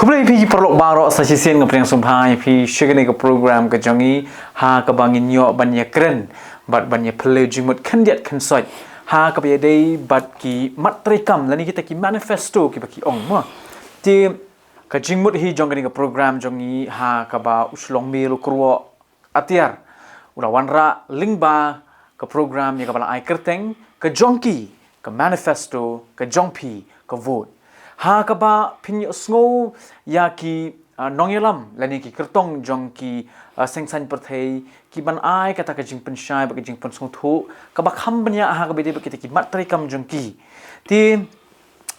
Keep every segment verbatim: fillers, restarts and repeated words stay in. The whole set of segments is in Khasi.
Khublei phi ki paralok baroh sa shisien, nga pdiang sngewbha ïa phi sha kane ka program ka jong ngi ha kaba ngin ïoh ban ïakren bad ban ïaphylliew jingmut khyndiat khynsoit ha kaba ïadei bad ki mat treikam lane kita ki manifesto kiba ki ong mo. Te ka jingmut hi jong kane ka program jong ngi ha kaba u Shlong Mel u Kyrwoh Atiar u la wanrah lyngba ka program ïa kaba la ai kyrteng ka jong ki ka manifesto, ka jong phi ka vote. Ha kaba phin ïohsngew ïa ki, ah, nongïalam lane ki kyrtong jong ki, ah, seng saiñ pyrthei ki ban ai kata ka jingpynshai bad ka jingpynsngewthuh kaba kham bniah ha kaba ïadei bad kita ki mat treikam jong ki. Te,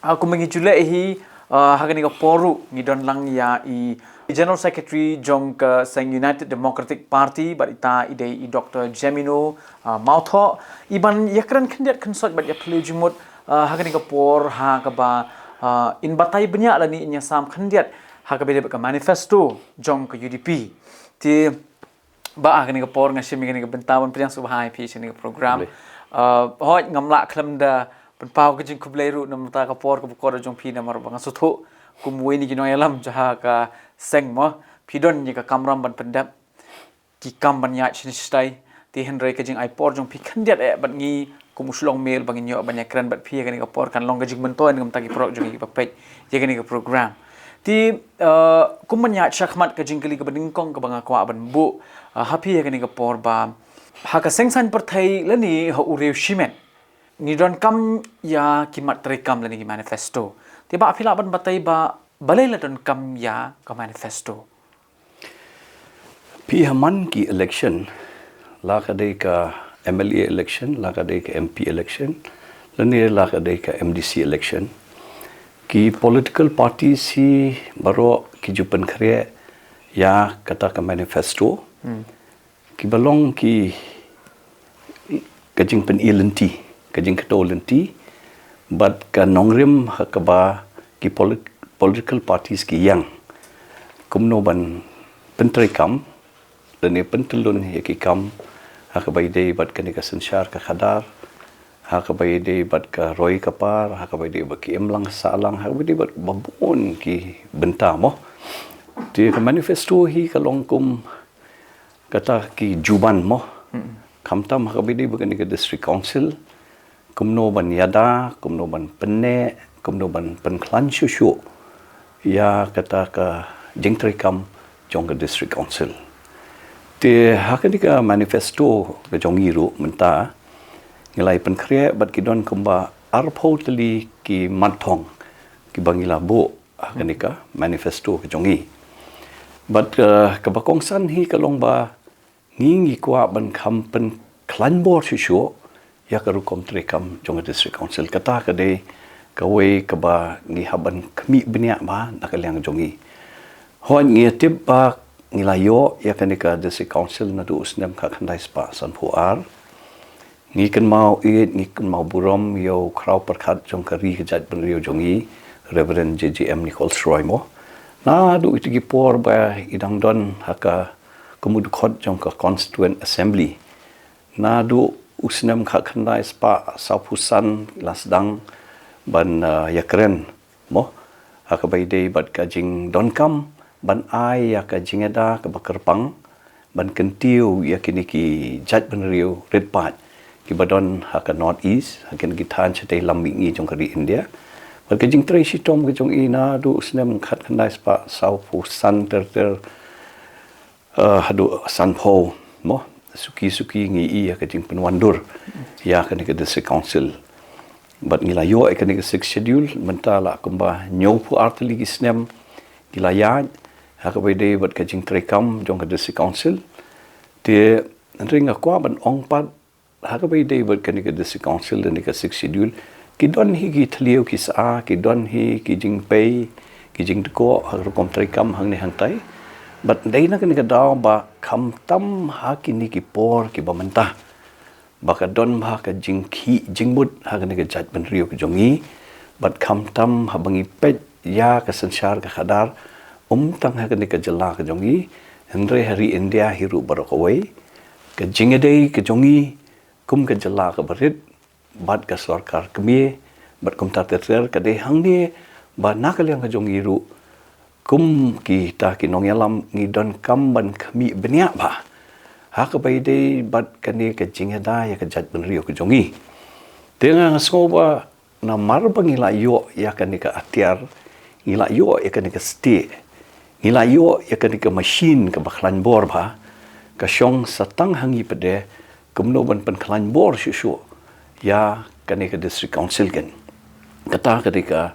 ah, kumba ngi ju leh hi, ah, ha kane ka por ruh ngi don lang ïa i General Secretary jong ka seng United Democratic Party bad ita i dei i Doktor Jemino, ah, Mawthoh, i ban ïakren khyndiat khynsoit bad ïaphylliew jingmut, ah, ha kane ka por ha kaba, ah, in batai bniah lane in ïasam khyndiat ha kaba ïadei bad ka manifesto jong ka U D P. Te Bah, ha kane ka por nga shim ïa kane ka bynta ban pdiang sngewbha ïa phi sha kane ka program. Khublei. Ah, hooid, ngam lah khlem da pynpaw ka jingkhublei ruh namar kata ka por kaba kordor jong phi, namar ba nga sngewthuh kum uwei na ki nongïalam jong ka seng mo, phi don ïa ka kamram ban pyndep, ki kam ban ïaid shane shatai. Te hynrei ka jingai por jong phi khyndiat eh bad ngi kum u Shlong Mel ba ngin ïoh ban ïakren bad phi ha kane ka por kan long ka jingmyntoi na ka bynta ki paralok jong ngi kiba peit ïa kane ka program. Te, eh, kum ban ïaid shakhmat, ka jingkylli kaba nyngkong kaba nga kwah ban buh, eh, ha phi ha kane ka por, ba ha ka seng saiñ pyrthei lane ha u riew shimet ngi donkam ïa ki mat treikam lane ki manifesto. Te Bah, phi lah ban batai ba balei la donkam ïa ka manifesto? Phi, ha man ki election, la ka dei ka M L A election, la ka dei ka M P election, lane la ka dei ka M D C election, ki political parties hi baroh ki ju pynkhreh ïa kata ka manifesto. Hmm. Kiba long ki, ka jingpyni lynti, ka jingkyntu lynti bad ka nongrim ha kaba ki polit-, political parties ki ïeng kumno ban pyntreikam lane pyntyllun ïa ki kam ha kaba ïadei bad kane ka synshar ka khadar, ha kaba ïadei bad ka roi ka par, ha kaba ïadei bad ki imlang sahlang, ha kaba ïadei bad babun ki bynta mo. Te ka manifesto hi ka long kum kata ki juban mo. Hmm. Khamtam ha kaba ïadei bad kane ka District Council, kumno ban ïada, kumno ban pynneh, kumno ban pynkhlaiñ shuh shuh ïa kata ka jingtreikam jong ka District Council. Te ha kane ka manifesto ka jong ngi ruh mynta ngi la pynkhreh bad ki don kumba arphew tylli ki mat thong kiba ngi la buh ha kane ka manifesto ka jong ngi. Bad, eh, kaba kongsan hi ka long ba ngi ngi kwah ban kham pynkhlaiñ bor shuh shuh ïa ka rukom treikam jong ka District Council. Kata ka dei kawei kaba ngi hap ban khmih bniah bha na ka liang jong ngi. Hooid, ngi tip ba ngi la ïoh ïa kane ka District Council naduh u snem khatkhyndai spah sanphew ar. Ngi kynmaw ïeit, ngi kynmaw burom ïa u khraw pyrkhat jong ka ri ka jaitbynriew jong ngi, Reverend J J M Nichols Roy mo. Naduh ïa ki por ba i dang don ha ka, kum u dkhot jong ka Constituent Assembly. Naduh u snem khatkhyndai spah sawphew san la sdang ban, uh, ïakren mo ha kaba ïadei bad ka jingdonkam ban ai ïa ka jingïada kaba kyrpang ban kyntiew ïa kine ki jaitbynriew rit paid kiba don ha ka North East, ha kine ki thaiñ shatei lam mihngi jong ka ri India. Bad ka jingtrei shitom ka jong i naduh u snem khatkhyndai spah sawphew san ter ter, eh, haduh sanphew mo, suki suki ngi ïohi ïa ka jingpynwandur ïa kane ka District Council. Bad ngi la ïoh ïa kane ka Sixth Schedule, mynta la kumba hynñiewphew ar tylli ki snem ngi la ïaid ha kaba ïadei bad ka jingtreikam jong ka District Council. Te hynrei nga kwah ban ong pat ha kaba ïadei bad kane ka District Council lane ka Sixth Schedule, ki don hi ki thliew ki sah, ki don hi ki jingpei, ki jingdkhoh ha ka rukom treikam hangne hangtai. Bad dei na kane ka daw ba khamtam ha kine ki por kiba mynta ba ka don bha ka jingkhih jingmut ha kane ka jaitbynriew ka jong ngi. Bad khamtam haba ngi peit ïa ka synshar ka khadar, ym tang ha kane ka jylla ka jong ngi, hynrei ha ri India hi ruh baroh kawei, ka jingïadei ka jong ngi kum ka jylla kaba rit bad ka sorkar kmie bad kumta ter ter, ka dei hangne ba na ka liang ka jong ngi ruh kum kita ki nongïalam ngi donkam ban khmih bniah bha ha kaba ïadei bad kane ka jingïada ïa ka jaitbynriew ka jong ngi. Te nga nga sngew ba namar ba ngi la ïoh ïa kane ka atiar, ngi la ïoh ïa kane ka stieh, ngi la ïoh ïa kane ka machine kaba khlaiñ bor bha, ka shong sa tang ha ngi pat de kumno ban pynkhlaiñ bor shuh shuh ïa kane ka District Council ken. Kata ka dei ka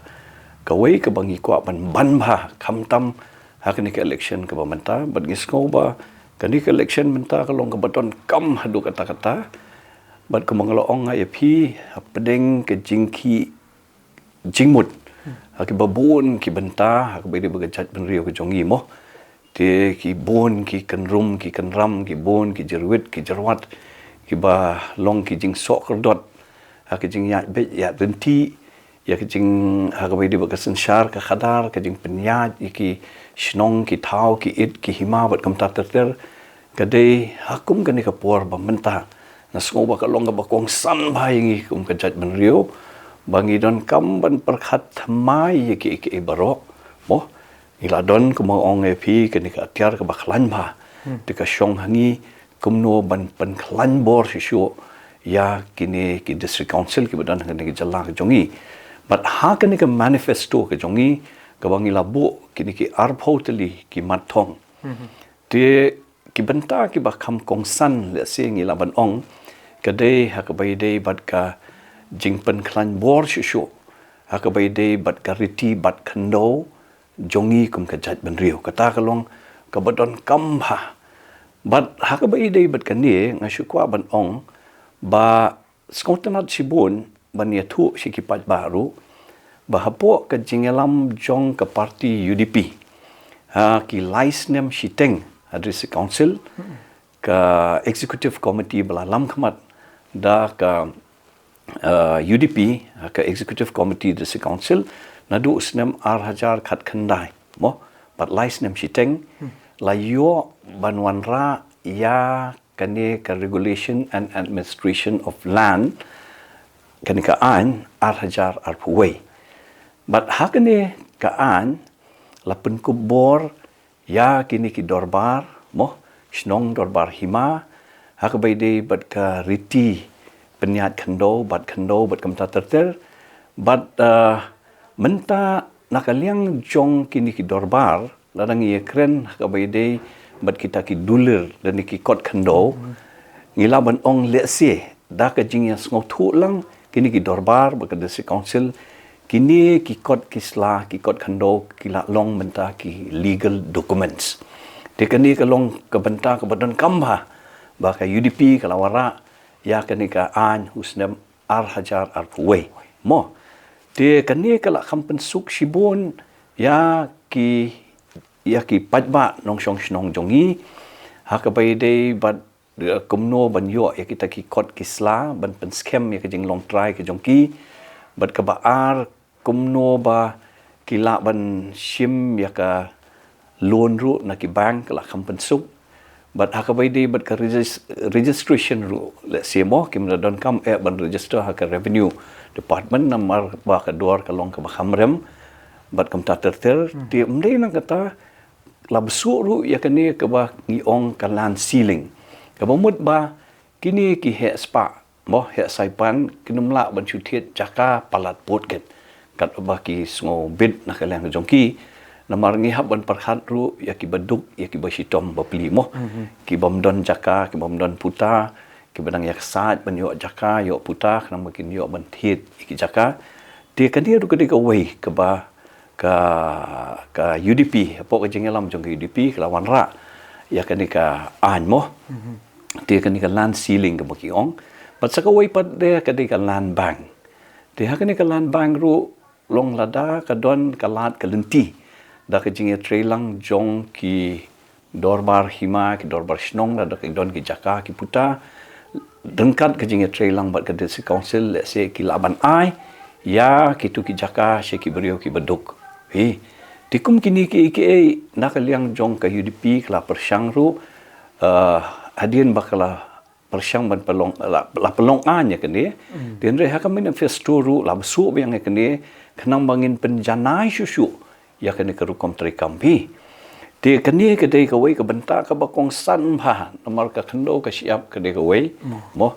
kawei kaba ngi kwah ban ban bha khamtam ha kane ka election kaba mynta, bad ngi sngew ba kane ka election mynta ka long kaba donkam haduh katta katta. Bad kumba nga la ong ïa phi, hapdeng ka jingkhih jingmut ha kiba bun ki bynta ha kaba ïadei bad ka jaitbynriew ka jong ngi mo. Te ki bun ki kynrum ki kynram, ki bun ki jyrwit ki jyrwat, kiba long ki jingsoh kyrdot ha ka jingïaid beit ïaid ryntih ïa ka jing, ha kaba ïadei bad ka synshar ka khadar, ka jingpynïaid ïa ki shnong ki thaw ki it ki hima bad kumta ter ter. Ka dei ha kum kane ka por ba mynta nga sngew ba ka long kaba kongsan bha ïa ngi kum ka jaitbynriew ba ngi donkam ban pyrkhat thymmai ïa kiei kiei baroh mo. Ngi la don, kumba nga ong ïa phi, kane ka atiar kaba khlaiñ bha. Te ka shong ha ngi kumno ban pynkhlaiñ bor shuh shuh ïa kine ki District Council kiba don ha kane ka jylla ka jong ngi. Bad ha kane ka manifesto ka jong ngi kaba ngi la buh kine ki arphew tylli ki mat thong. Te ki bynta kiba kham kongsan lehse ngi lah ban ong ka dei ha kaba ïadei bad ka jingpynkhlaiñ bor shuh shuh ha kaba ïadei bad ka riti bad khyndew jong ngi kum ka jaitbynriew. Kata ka long kaba donkam bha. Bad ha kaba ïadei bad kane nga shu kwah ban ong ba sngewtynnad shibun ban ïathuh sha ki paidbah ruh ba hapoh ka jingïalam jong ka party U D P ha ki lai snem shiteng ha District Council, ka Executive Committee ba la lam khmat da ka, eh, U D P ha ka Executive Committee District Council naduh u snem ar hajar khatkhyndai mo, bad lai snem shiteng la ïoh ban wanrah ïa kane ka Regulation and Administration of Land, kane ka aiñ ar hajar arphew wei. Bad ha kane ka aiñ la pynkup bor ïa kine ki dorbar mo, shnong dorbar hima, ha kaba ïadei bad ka riti pynïaid khyndew bad khyndew bad kumta ter ter. Bad, eh, mynta na ka liang jong kine ki dorbar, lada ngi ïakren ha kaba ïadei bad kita ki dulir lane ki kot khyndew, ngi lah ban ong lehse da ka jingïasngewthuh lang kine ki dorbar bad ka District Council, kine ki kot ki sla ki kot khyndew ki la long mynta ki legal documents. Te kane ka long ka bynta kaba donkam bha ba ka U D P ka la wanrah ïa kane ka aiñ u snem ar hajar arphew wei mo. Te kane ka la kham pynsuk shibun ïa ki, ïa ki paidbah nongshong shnong jong ngi ha kaba ïadei bad, eh, kumno ban ïoh ïa kita ki kot ki sla ban pynskhem ïa ka jinglong trai ka jong ki. Bad kaba ar, kumno ba ki lah ban shim ïa ka loan ruh na ki bank, ka la kham pynsuk. Bad ha kaba ïadei bad ka regis-, registration ruh lehse mo, kim da donkam eh ban register ha ka Revenue Department namar ba ka dor ka long kaba kham rem bad kumta ter ter. Te ym dei nangta, la bsuh ruh ïa kane kaba ngi ong ka land ceiling, kaba mut ba kine ki heh spah mo, heh saipan, kin ym lah ban shu thied jaka palat pud ket katba ki sngewbit na ka liang jong ki. Namar ngi hap ban pyrkhat ruh ïa kiba duk, ïa kiba shitom bapli mo, ki bym don jaka, ki bym don puta, kiba dang ïaksaid ban ïoh jaka ïoh puta khnang ba kin ïoh ban thied ïa ki jaka. Te kane ruh ka dei kawei kaba ka, ka U D P, hapoh ka jingïalam jong ka U D P ka la wanrah ïa kane ka aiñ mo. Te kane ka land ceiling kaba ki ong. Bad sa kawei pat de ka dei ka land bank. Te ha kane ka land bank ruh long lada ka don ka lad ka lynti da ka jingïatreilang jong ki dorbar hima, ki dorbar shnong, lada ka don ki jaka ki puta ryngkat ka jingïatreilang bad ka District Council, lehse ki lah ban ai ïa kitu ki jaka sha ki briew kiba duk. Hi. Te kum kine kiei kiei na ka liang jong ka U D P ka la pyrshang ruh, eh, hadien ba ka la pyrshang ban pynlong, la, la pynlong aiñ ïa kane. Te hynrei ha ka manifesto ruh la bsuh biang ïa kane khnang ba ngin pynjanai shuh shuh ïa kane ka rukom treikam phi. Te kane ka dei kawei ka bynta kaba kongsan bha, namar ka khyndew ka shyiap ka dei kawei. Mo.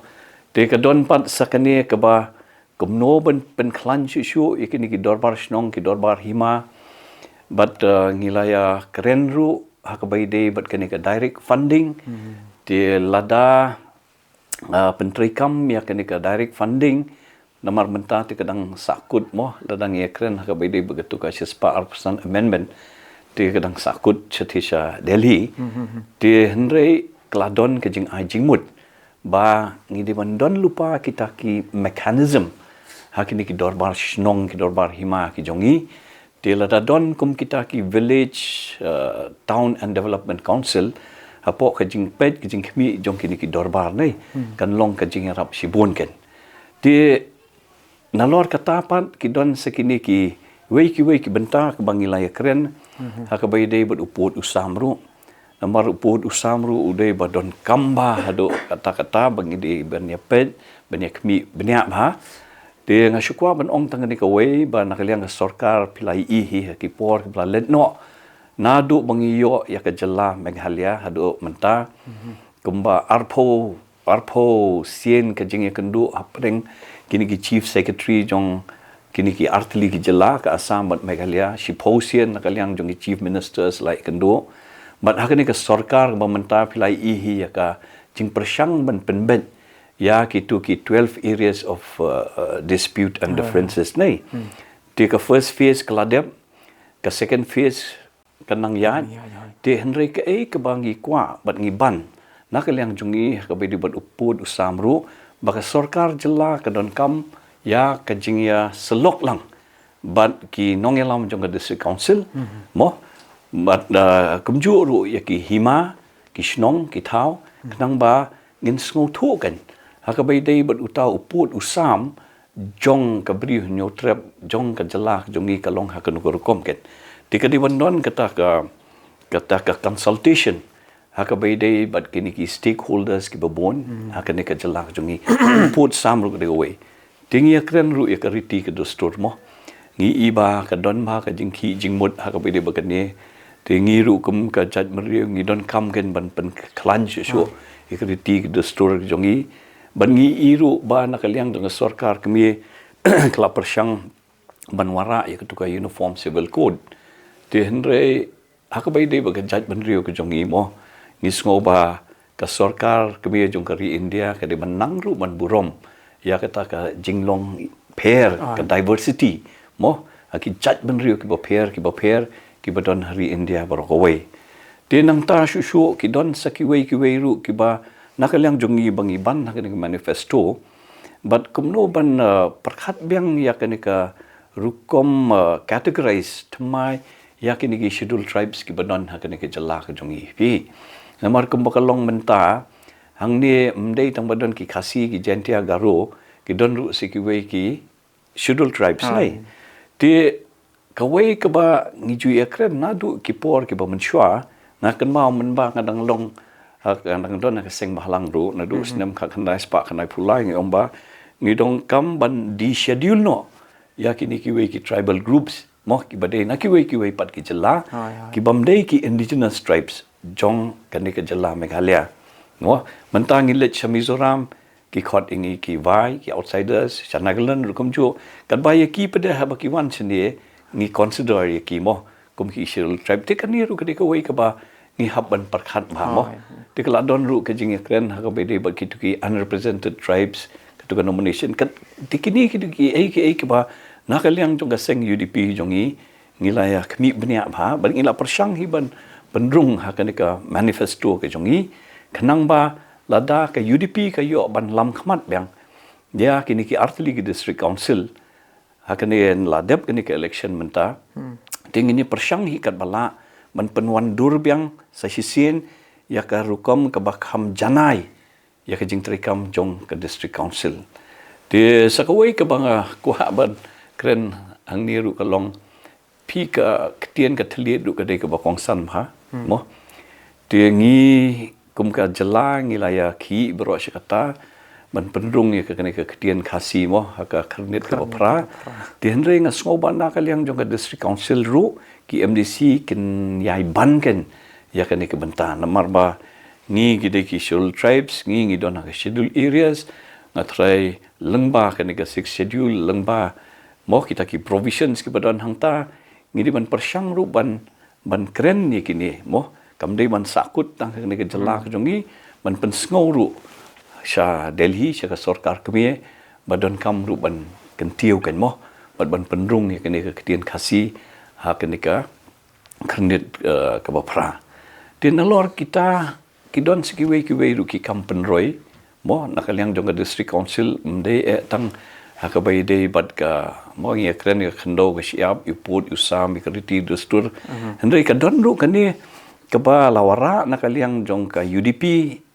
Te ka don pat sa kane kaba kumno ban pynkhlaiñ shuh shuh ïa kine ki dorbar shnong, ki dorbar hima. Bad, uh, ngi la ïa kren ruh ha kaba ïadei bad kane ka direct funding. Te lada, uh, pyntreikam ïa kane ka direct funding, namar mynta te ka dang sahkut mo, lada ngi ïa kren ha kaba ïadei bad katu ka shispah arphew san amendment. Te ka dang sahkut shatei sha Delhi. Te hynrei ka la don ka jingai jingmut ba ngi dei ban don lypa kita ki mechanism ha kine ki dorbar shnong, ki dorbar hima ki jong ngi. Te lada don kum kita ki village, uh, town and development council, hapoh ka jingpeit ka jingkhmih jong kine ki dorbar ne kan long ka jingïarap shibun kan. Te nalor kata pat ki don sa kine kiwei kiwei ki bynta kaba ngi la ïa kren ha kaba ïadei bad u pud u sam ruh. Namar u pud u sam ruh u dei ba donkam bha haduh katta katta ba ngi dei ban ïa peit, ban ïa khmih bniah bha. Te nga shu kwah ban ong tang kane kawei ba na ka liang ka sorkar phi la ïohi ha ki por kiba la leit noh, naduh ba ngi ïoh ïa ka jylla Meghalaya haduh mynta, kumba arphew arphew sien ka jingïakynduh hapdeng kine ki chief secretary jong kine ki artylli ki jylla, ka Assam bad Meghalaya, shiphew sien na ka liang jong ki chief ministers la ïakynduh. Bad ha kane ka sorkar ba mynta phi la ïohi ïa ka jingpyrshang ban pynbeit ïa kitu ki twelve areas of, uh, uh, dispute and differences ne. Te ka first phase ka la dep, ka second phase ka nang ïaid. Te hynrei kaei kaba ngi kwah bad ngi ban na ka liang jong ngi ha kaba ïadei bad u pud u sam ruh, ba ka sorkar jylla ka donkam ïa ka jingïasyllok lang bad ki nongïalam jong ka district council mo, bad, uh, kumjuh ruh ïa ki hima, ki shnong, ki thaw, khnang ba ngin sngewthuh kan ha kaba ïadei bad uta u pud u sam jong ka Bri u Hynñiewtrep, jong ka jylla ka jong ngi ka long ha kano ka rukom kan. Te ka dei ban don kata ka, kata ka consultation ha kaba ïadei bad kine ki stakeholders kiba bun ha kane ka jylla ka jong ngi. U pud sam ruh ka dei kawei. Te ngi ïa kren ruh ïa ka riti ka dustur mo. Ngi i ba ka don bha ka jingkhih jingmut ha kaba ïadei bad kane. Te ngi ruh kum ka jaitbynriew ngi donkam kan ban pynkhlaiñ shuh shuh ïa ka riti ka dustur ka jong ngi. Bad ngi i ruh ba na ka liang jong ka sorkar kmie ka la pyrshang ban wanrah ïa katu ka Uniform Civil Code. Te hynrei ha kaba ïadei bad ka jaitbynriew ka jong ngi mo, ngi sngew ba ka sorkar kmie jong ka ri India ka dei ban nang ruh ban burom ïa kata ka jinglong pher, ka diversity mo, ha ki jaitbynriew kiba pher kiba pher kiba don ha ri India baroh kawei. Te nangta shuh shuh ki don sa kiwei kiwei ruh kiba na ka liang jong ngi ba ngi ban ha kane ka manifesto. Bad kumno ban, uh, pyrkhat biang ïa kane ka rukom, uh, categorize thymmai ïa kine ki scheduled tribes kiba don ha kane ka jylla ka jong ngi phi. Namar kumba ka long mynta, hangne ym dei tang ba don ki Khasi, ki Jaintia, Garo, ki don ruh sa kiwei ki scheduled tribes ne. Te kawei kaba ngi ju ïa kren naduh ki por kiba mynshuwa, nga kynmaw mynba nga dang long, ha, nga dang don ha ka seng bhalang ruh naduh snem khatkhyndai spah khyndaiphew lai, ngi ong ba ngi donkam ban de-schedule noh ïa kine kiwei ki tribal groups mo, kiba dei na kiwei kiwei pat ki jylla, kibym dei ki indigenous tribes jong kane ka jylla Meghalaya. Mo, mynta ngi leit sha Mizoram, ki khot ïa ngi ki Vai, ki outsiders, sha Nagaland ruh kumjuh. Katba ïa ki pat de haba ki wan shane, ngi consider ïa ki mo kum ki scheduled tribe. Te kane ruh ka dei kawei kaba ngi hap ban pyrkhat bha mo. Te ka la don ruh ka jingïakren ha kaba ïadei bad kitu ki unrepresented tribes, katu ka nomination. Ka, te kine kitu kiei kiei kiba na ka liang jong ka seng U D P jong ngi, ngi la ïa khmih bniah bha, bad ngi la pyrshang hi ban pynrung ha kane ka manifesto ka jong ngi, khnang ba lada ka U D P ka ïoh ban lam khmat biang ïa kine ki artylli ki district council ha kane, la dep kane ka election mynta. Te ngin ïa pyrshang hi katba lah ban pynwandur biang sa shisien ïa ka rukom kaba kham janai ïa ka jingtreikam jong ka district council. Te sa kawei kaba nga kwah ban kren hangne ruh ka long, phi, ka ktien ka thylliej ruh ka dei kaba kongsan bha mo. Te ngi kum ka jylla ngi la ïa khih baroh shi katta ban pynrung ïa ka, kane ka ktien Khasi mo ha ka Khyrnit kaba phra. Te hynrei nga sngew ba na ka liang jong ka district council ruh ki M D C kin ïai ban ken ïa kane ka bynta. Namar ba ngi ki dei ki Scheduled Tribes, ngi ngi don ha ka Scheduled Areas, nga tharai lyngba kane ka Sixth Schedule, lyngba mo kita ki provisions kiba don hangta, ngi dei ban pyrshang ruh ban, ban kren ïa kine mo. Kam dei ban sahkut tang kane ka jylla ka jong ngi, ban pynsngew ruh sha Delhi, sha ka sorkar kmie, ba donkam ruh ban kyntiew ken mo, bad ban pynrung ïa kane ka ktien Khasi ha kane ka khyrnit, eh, kaba phra. Te nalor kita ki don sa kiwei kiwei ruh ki kam pynroi mo, na ka liang jong ka District Council, ym dei eh tang ha kaba ïadei bad ka mo, ngi ïa kren ïa ka khyndew, ka shyiap, ïa u pud, ïa u sam, ïa ka riti dustur. Hynrei ka don ruh kane kaba la wanrah na ka liang jong ka U D P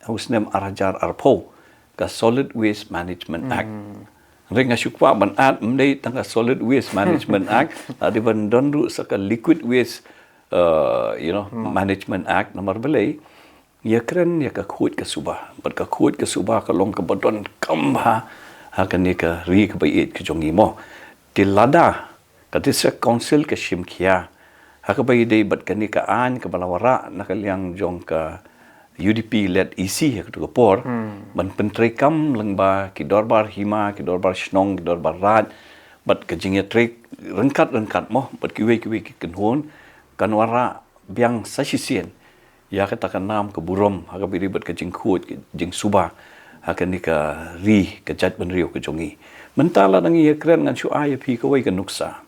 ha u snem ar hajar arphew, ka Solid Waste Management Act. Hynrei nga shu kwah ban add, ym dei tang ka Solid Waste Management Act, la dei ban don ruh sa ka Liquid Waste, uh, you know, Management Act. Namar balei, ïa kren ïa ka khuid ka suba, bad ka khuid ka suba ka long kaba donkam bha ha kane ka ri kaba ïeit ka jong ngi mo. Te lada ka District Council ka shim khia ha kaba ïadei bad kane ka aiñ kaba la wanrah na ka liang jong ka U D P led E C ha katto ka por, ban pyntreikam lyngba ki dorbar hima, ki dorbar shnong, ki dorbar raid, bad ka jingïatreiryngkat-ryngkat mo bad kiwei kiwei ki kynhun, kan wanrah biang sa shisien ïa kata ka nam ka burom ha kaba ïadei bad ka jingkhuid, ka jingsuba ha kane ka ri, ka jaitbynriew ka jong ngi. Mynta lada ngi ïa kren, ngan shu ai ïa phi kawei ka nuksa.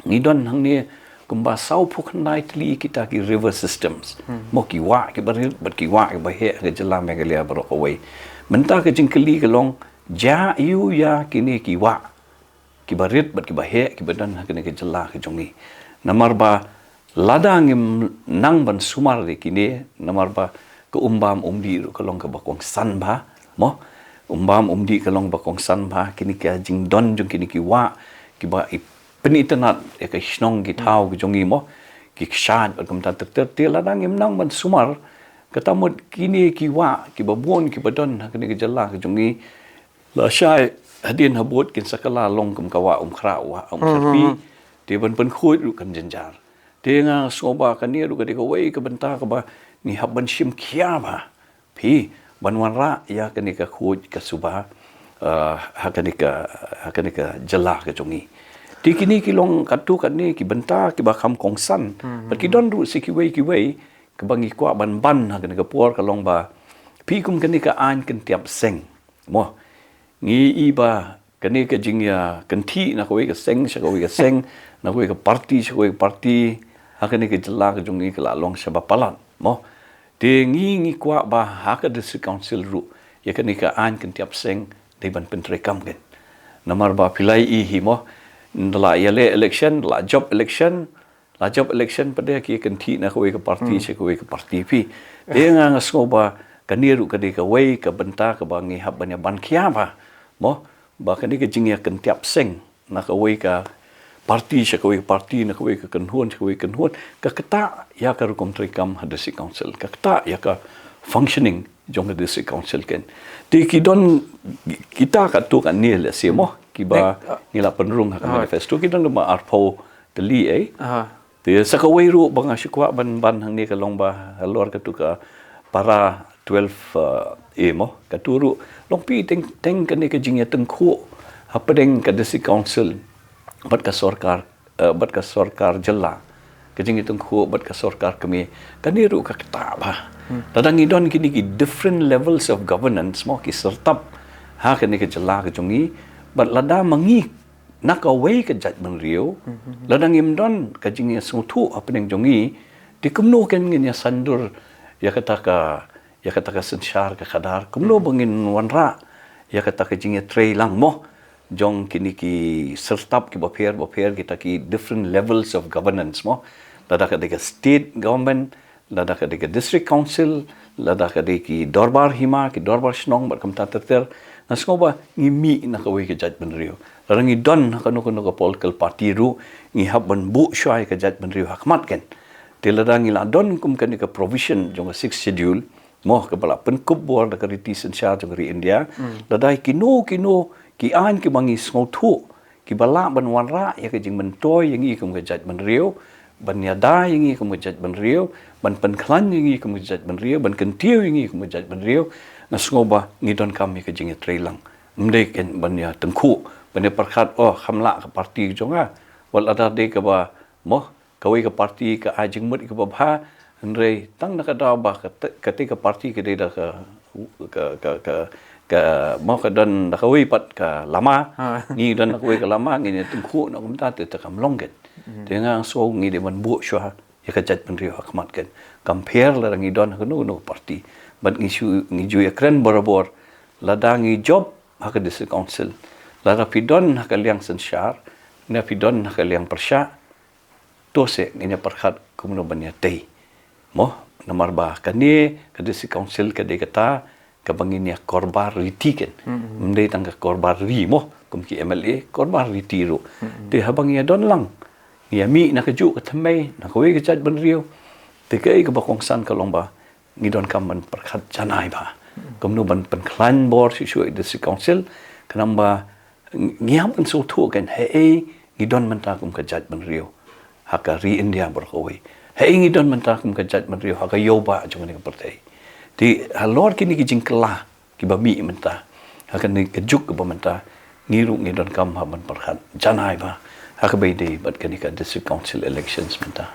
Ngi don hangne kumba sawphew khyndai tylli kita ki river systems. Mo, ki wah kiba rit bad ki wah kiba heh ha ka jylla Meghalaya baroh kawei. Mynta ka jingkylli ka long, jia aiu ïa kine ki wah kiba rit bad kiba heh kiba don ha kane ka jylla ka jong ngi? Namar ba lada ngim nang ban sumar ïa kine, namar ba ka umbam umdih ruh ka long kaba kongsan bha mo. Umbam umdih ka long ba kongsan bha, kine ki jingdon jong kine ki wah kiba i pynitynnad ïa ka shnong ki thaw ka jong ngi mo, ki kshaid bad kumta ter ter. Te lada ngim nang ban sumar, kata mut kine ki wah kiba bun kiba don ha kane ka jylla ka jong ngi, lashai hadien habud kin sa kylla long kum ka wah Umkhrah, wah Umkhrah. Te ban pynkhuid ruh kan jynjar. Te nga sngew ba kane ruh ka dei kawei ka bynta kaba ngi hap ban shim khia bha phi, ban wanrah ïa kane ka khuid ka suba, eh, ha kane ka, ha kane ka jylla ka jong ngi. Te kine ki long katto katne ki bynta kiba kham kongsan. Bad ki don ruh sa kiwei kiwei kaba ngi kwah ban ban ha kane ka por, ka long ba phi, kum kane ka aiñ kyntiap seng mo, ngi i ba kane ka jingïakynthih na kawei ka seng sha kawei ka seng, na kawei ka party sha kawei ka party, ha kane ka jylla ka jong ngi ka la long shaba palat mo. Te ngi ngi kwah ba ha ka District Council ruh ïa kane ka aiñ kyntiap seng dei ban pyntreikam ken. Namar ba phi la i hi mo, da la ïaleh election, da la jop election, la jop election pat de ki kynthih na kawei ka party sha kawei ka party phi. Te nga nga sngew ba kane ruh ka dei kawei ka bynta kaba ngi hap ban ïa ban khia bha mo, ba kane ka jingïakyntiap seng na kawei ka party sha kawei ka party, na kawei ka kynhun sha kawei ka kynhun, ka ktah ïa ka rukom treikam ha District Council, ka ktah ïa ka functioning jong ka District Council ken. Te ki don kita katto katne, lehse mo, kiba ngi la pynrung ha ka manifesto, ki don kumba arphew tylli, eh. Te sa kawei ruh ba nga shu kwah ban ban hangne ka long ba halor katto ka para twelve, eh, A mo, katto ruh long phi, teng teng kane ka jingïatyngkhuh hapdeng ka District Council bad ka sorkar, eh, bad ka sorkar jylla, ka jingïatyngkhuh bad ka sorkar kmie, kane ruh ka ktah bha. Lada ngi don kine ki different levels of governance mo, ki syrtap ha kane ka jylla ka jong ngi, bad lada ma ngi na kawei ka jaitbynriew, lada ngim don ka jingïasngewthuh hapdeng jong ngi, te kumno ken ngin ïasandur ïa kata ka, ïa kata ka synshar ka khadar, kumno ba ngin wanrah ïa kata ka jingïatreilang mo jong kine ki syrtap kiba pher bapher, kita ki different levels of governance mo. Lada ka dei ka state government, lada ka dei ka District Council, lada ka dei ki dorbar hima, ki dorbar shnong bad kumta ter ter, nga sngew ba ngi mih na kawei ka jaitbynriew. Lada ngi don ha kano kano ka political party ruh, ngi hap ban buh shuwa ïa ka jaitbynriew ha khmat ken. Te lada ngi la don kum kane ka provision jong ka Sixth Schedule mo, kaba la pynkup bor da ka riti synshar jong ka ri India, lada kino kino ki aiñ kiba ngi sngewthuh kiba lah ban wanrah ïa ka jingmyntoi ïa ngi kum ka jaitbynriew, ban ïada ïa ngi kum ka jaitbynriew, ban pynkhlaiñ ïa ngi kum ka jaitbynriew, ban kyntiew ïa ngi kum ka jaitbynriew, nga sngew ba ngi donkam ïa ka jingïatreilang. Ym dei kein ban ïa tyngkhuh, ban ïa pyrkhat, oh, kham lah ka parti jong nga. Wat lada dei kaba, mo, kawei ka parti ka ai jingmut kaba bha, hynrei tang na ka daw ba ka te-, katei ka parti ka dei da ka, ka, ka, ka, ka, mo, ka don da kawei pat ka lama, ngi don da kawei ka lama, ngi ïa tyngkhuh na kumta te te kam long kein. Te nga sngew ngi dei ban buh shuwa ïa ka jaitbynriew ha khmat kein. Kam pher lada ngi don ha kano kano ka parti. Bad ngi shu, ngi ju ïakren barabor. Lada ngi jop ha ka district council, lada phi don ha ka liang synshar, ne phi don ha ka liang pyrshah, to se ngin ïa pyrkhat kumno ban ïatei. Mo, namar ba kane ka district council ka dei kata kaba ngin ïa korbar riti kein. Ym dei tang ka korbar ri mo, kum ki M L A, korbar riti ruh. Te haba ngi ïa don lang, ngi ïa mih na kajuh ka thymmei, na kawei ka jaitbynriew. Te kaei kaba kongsan ka long ba ngi donkam ban pyrkhat janai bha. Kumno ban pynkhlaiñ bor shuh shuh ïa district council, khnang ba ngi hap ban sngewthuh kein haei ngi don mynta kum ka jaitbynriew ha ka ri India baroh kawei. Haei ngi don mynta kum ka jaitbynriew ha ka ïew ba jong kane ka pyrthei. Te halor kine ki jingkylla kiba mih mynta, ha kane ka juk kaba mynta, ngi ruh ngi donkam ha ban pyrkhat janai bha ha kaba ïadei bad kane ka district council elections mynta.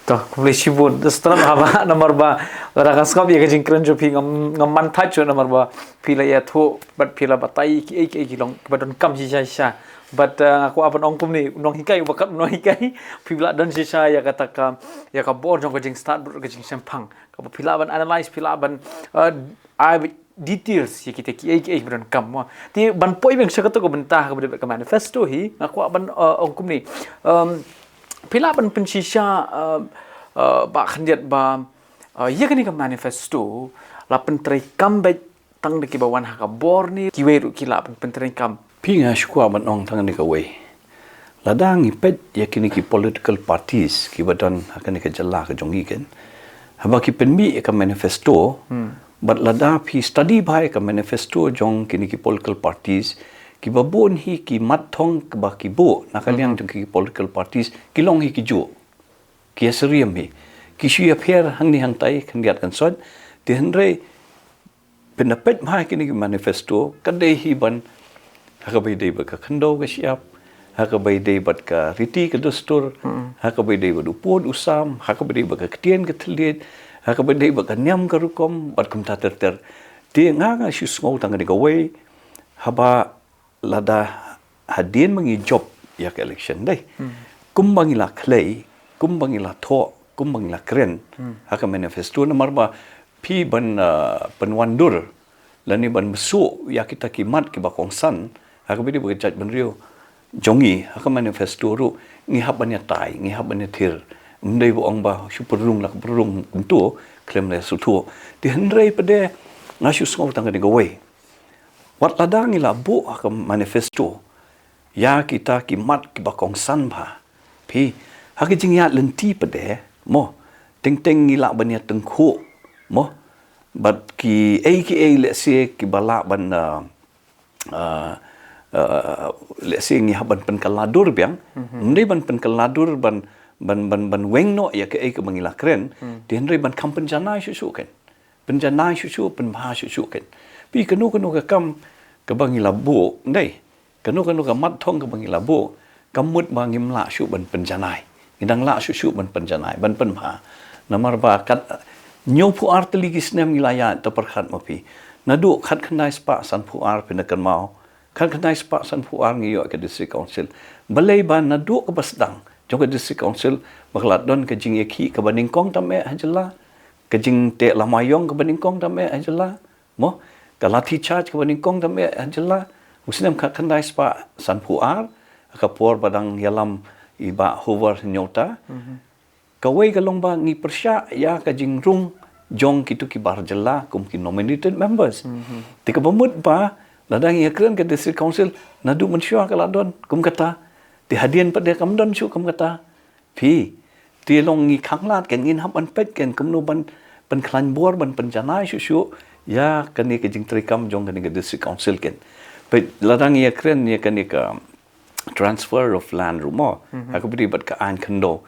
To, khublei shibun. Te sdang haba namar ba lada ka sngap ïa ka jingkren jong phi ngam, ngam man thait shuh namar ba phi la ïathuh bad phi la batai kiei kiei ki long kiba donkam shisha shisha. Bad, uh, nga kwah ban ong kumne, u nonghikai uba kat u nonghikai, phi la don shisha ïa kata ka, ïa ka bor jong ka jingstad bad ka jingshemphang. Kaba phi lah ban analyse, phi lah ban, uh, ai details ïa kita kiei kiei kiba donkam mo. Te ban poi biang sha kato ka bynta kaba dei ka manifesto hi, nga kwah ban, uh, ong kumne. Um, phi lah ban pynshisha, uh, uh, Bah khyndiat ba, uh, ïa kane ka manifesto la pyntreikam beit tang da kiba wan ha ka bor ne kiwei ruh ki lah ban pyntreikam? Phi, nga shu kwah ban ong tang da kawei. Lada ngi peit ïa kine ki political parties kiba don ha kane ka jylla ka jong ngi kein, haba ki pynmih ïa ka manifesto, bad lada phi study bha ïa ka manifesto jong kine ki political parties, kiba bun hi ki mat thong kiba ki buh na ka liang jong ki political parties ki long hi kijuh. Ki ïasyriem hi. Ki shu ïapher hangne hangtai khyndiat khynsoit. Te hynrei phin da peit bha kine ki manifesto, ka dei hi ban, ha kaba ïadei bad ka khyndew ka shyiap, ha kaba ïadei bad ka riti ka dustur, ha kaba ïadei bad u pud u sam, ha kaba ïadei bad ka ktien ka thylliej, ha kaba ïadei bad ka niam ka rukom, bad kumta ter ter. Te nga nga shu sngew tang kane kawei, haba lada hadien ba ngi jop ïa ka election dei. Kumba ngi la khlei, kumba ngi la thoh, kumba ngi la kren ha ka manifesto, namar ba phi ban, uh, pynwandur lane ban bsuh ïa kita ki mat kiba kongsan ha kaba ïadei bad ka jaitbynriew jong ngi, ha ka manifesto ruh ngi hap ban ïatai, ngi hap ban ïathir. Ym dei ba ong ba shu pynrung la ka pynrung kumto, khlem la sngewthuh. Te hynrei pat de nga shu sngew tang kane kawei. Wat lada ngi la buh ha ka manifesto ïa kita ki mat kiba kongsan bha, phi, ha ka jingïaid lynti pat de mo, teng teng ngi lah ban ïa tyngkhuh mo, bad kiei kiei lehse kiba lah ban, uh, uh, uh, lehse ngi hap ban pynkylla dur biang. Ym dei ban pynkylla dur ban, ban, ban, ban weng noh ïa kaei kaba ngi la kren. Te hynrei ban kham pynjanai shuh shuh kein. Pynjanai shuh shuh, pynbha shuh shuh kein. Phi, kano kano ka kam kaba ngi la buh, dei, kano kano ka mat thong kaba ngi la buh, kam mut ba ngim lah shuh ban pynjanai. Ngi dang lah shuh shuh ban pynjanai, ban pynbha. Namar ba kat hynñiewphew ar tylli ki snem ngi la ïaid, to pyrkhat ma phi. Naduh khatkhyndai spah sanphew ar, phin da kynmaw, khatkhyndai spah sanphew ar ngi ïoh ka district council. Balei ba naduh kaba sdang jong ka district council ba ka la don ka jingïakhih kaba nyngkong tam eh ha jylla, ka jingteh lama ïong kaba nyngkong tam eh ha jylla, mo, ka lathi charge kaba nyngkong tam eh ha jylla, u snem khatkhyndai spah sanphew ar, ka por ba dang ïalam i Bah Hoover Hynñiewta. Kawei ka long ba ngi pyrshah ïa ka jingrung jong kito ki bar jylla kum ki nominated members. Te kaba mut ba lada ngi ïakren ka district council naduh mynshuwa ka la don kum kata. Te hadien pat de kam don shuh kum kata. Phi, te long ngi khanglad kein, ngin hap ban peit kein kumno ban pynkhlaiñ bor, ban pynjanai shuh shuh ïa kane ka jingtreikam jong kane ka district council kein. Peit, lada ngi ïakren ïa kane ka transfer of land ruh mo, ha kaba ïadei bad ka aiñ khyndew.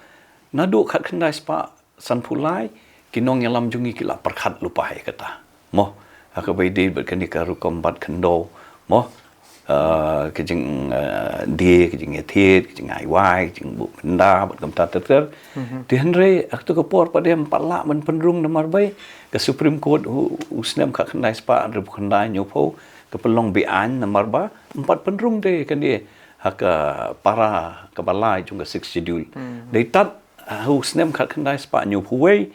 Naduh khatkhyndai spah sanphew lai, ki nongïalam jong ngi ki la pyrkhat lypa ïa kata. Mo, ha kaba ïadei bad kane ka rukom bat khyndew. Mo, eh, ka jing, eh, die, ka jingïathied, ka jingai wai, ka jingbuh bynda, bad kumta ter ter. Te hynrei, ha kato ka por pat de ym pat lah ban pynrung namar ba ka Supreme Court u, u snem khatkhyndai spah hynriewphew khyndai hynñiewphew, ka pynlong beaiñ namar ba ym pat pynrung de kane ha ka para kaba lai jong ka Sixth Schedule. Dei tad, ha u snem khatkhyndai spah hynñiewphew wei,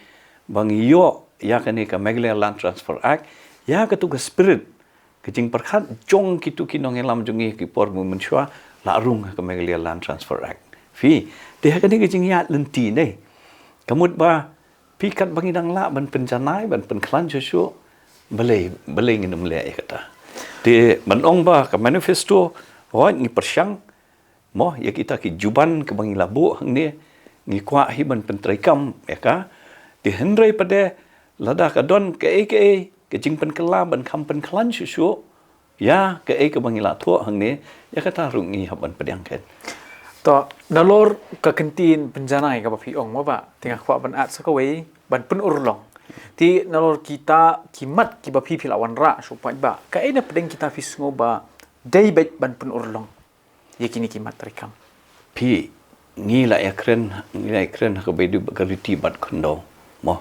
ba ngi ïoh ïa kane ka Meghalaya Land Transfer Act, ïa kato ka spirit, ka jingpyrkhat jong kito ki nongïalam jong ngi ki por mynshuwa, la rung ha ka Meghalaya Land Transfer Act. Phi, te ha kane ka jingïaid lynti ne. Ka mut ba, phi katba ngi dang lah ban pynjanai, ban pynkhlaiñ shuh shuh, balei, balei ngin ym leh ïa kata. Te ban ong ba ka manifesto, hooid ngi pyrshang, mo, ïa kita ki juban kaba ngi la buh hangne, ngi kwah hi ban pyntreikam ïa ka. Te hynrei pat de, lada ka don kaei kaei ka jingpynkylla ban kham pynkhlaiñ shuh shuh ïa kaei kaba ngi la thoh hangne, ïa kata ruh ngi hap ban pdiang keiñ. To, nalor ka kyntien pynjanai kaba phi ong mo Bah, te nga kwah ban add sa kawei, ban pynurlong. Te nalor kita ki mat kiba phi phi la wanrah shuh pat Bah, kaei na pdeng kita phi sngew ba dei beit ban pynurlong ïa kine ki mat treikam. Phi, ngi la ïakren, ngi la ïakren ha kaba ïadei bad ka riti bat khyndew. Mo.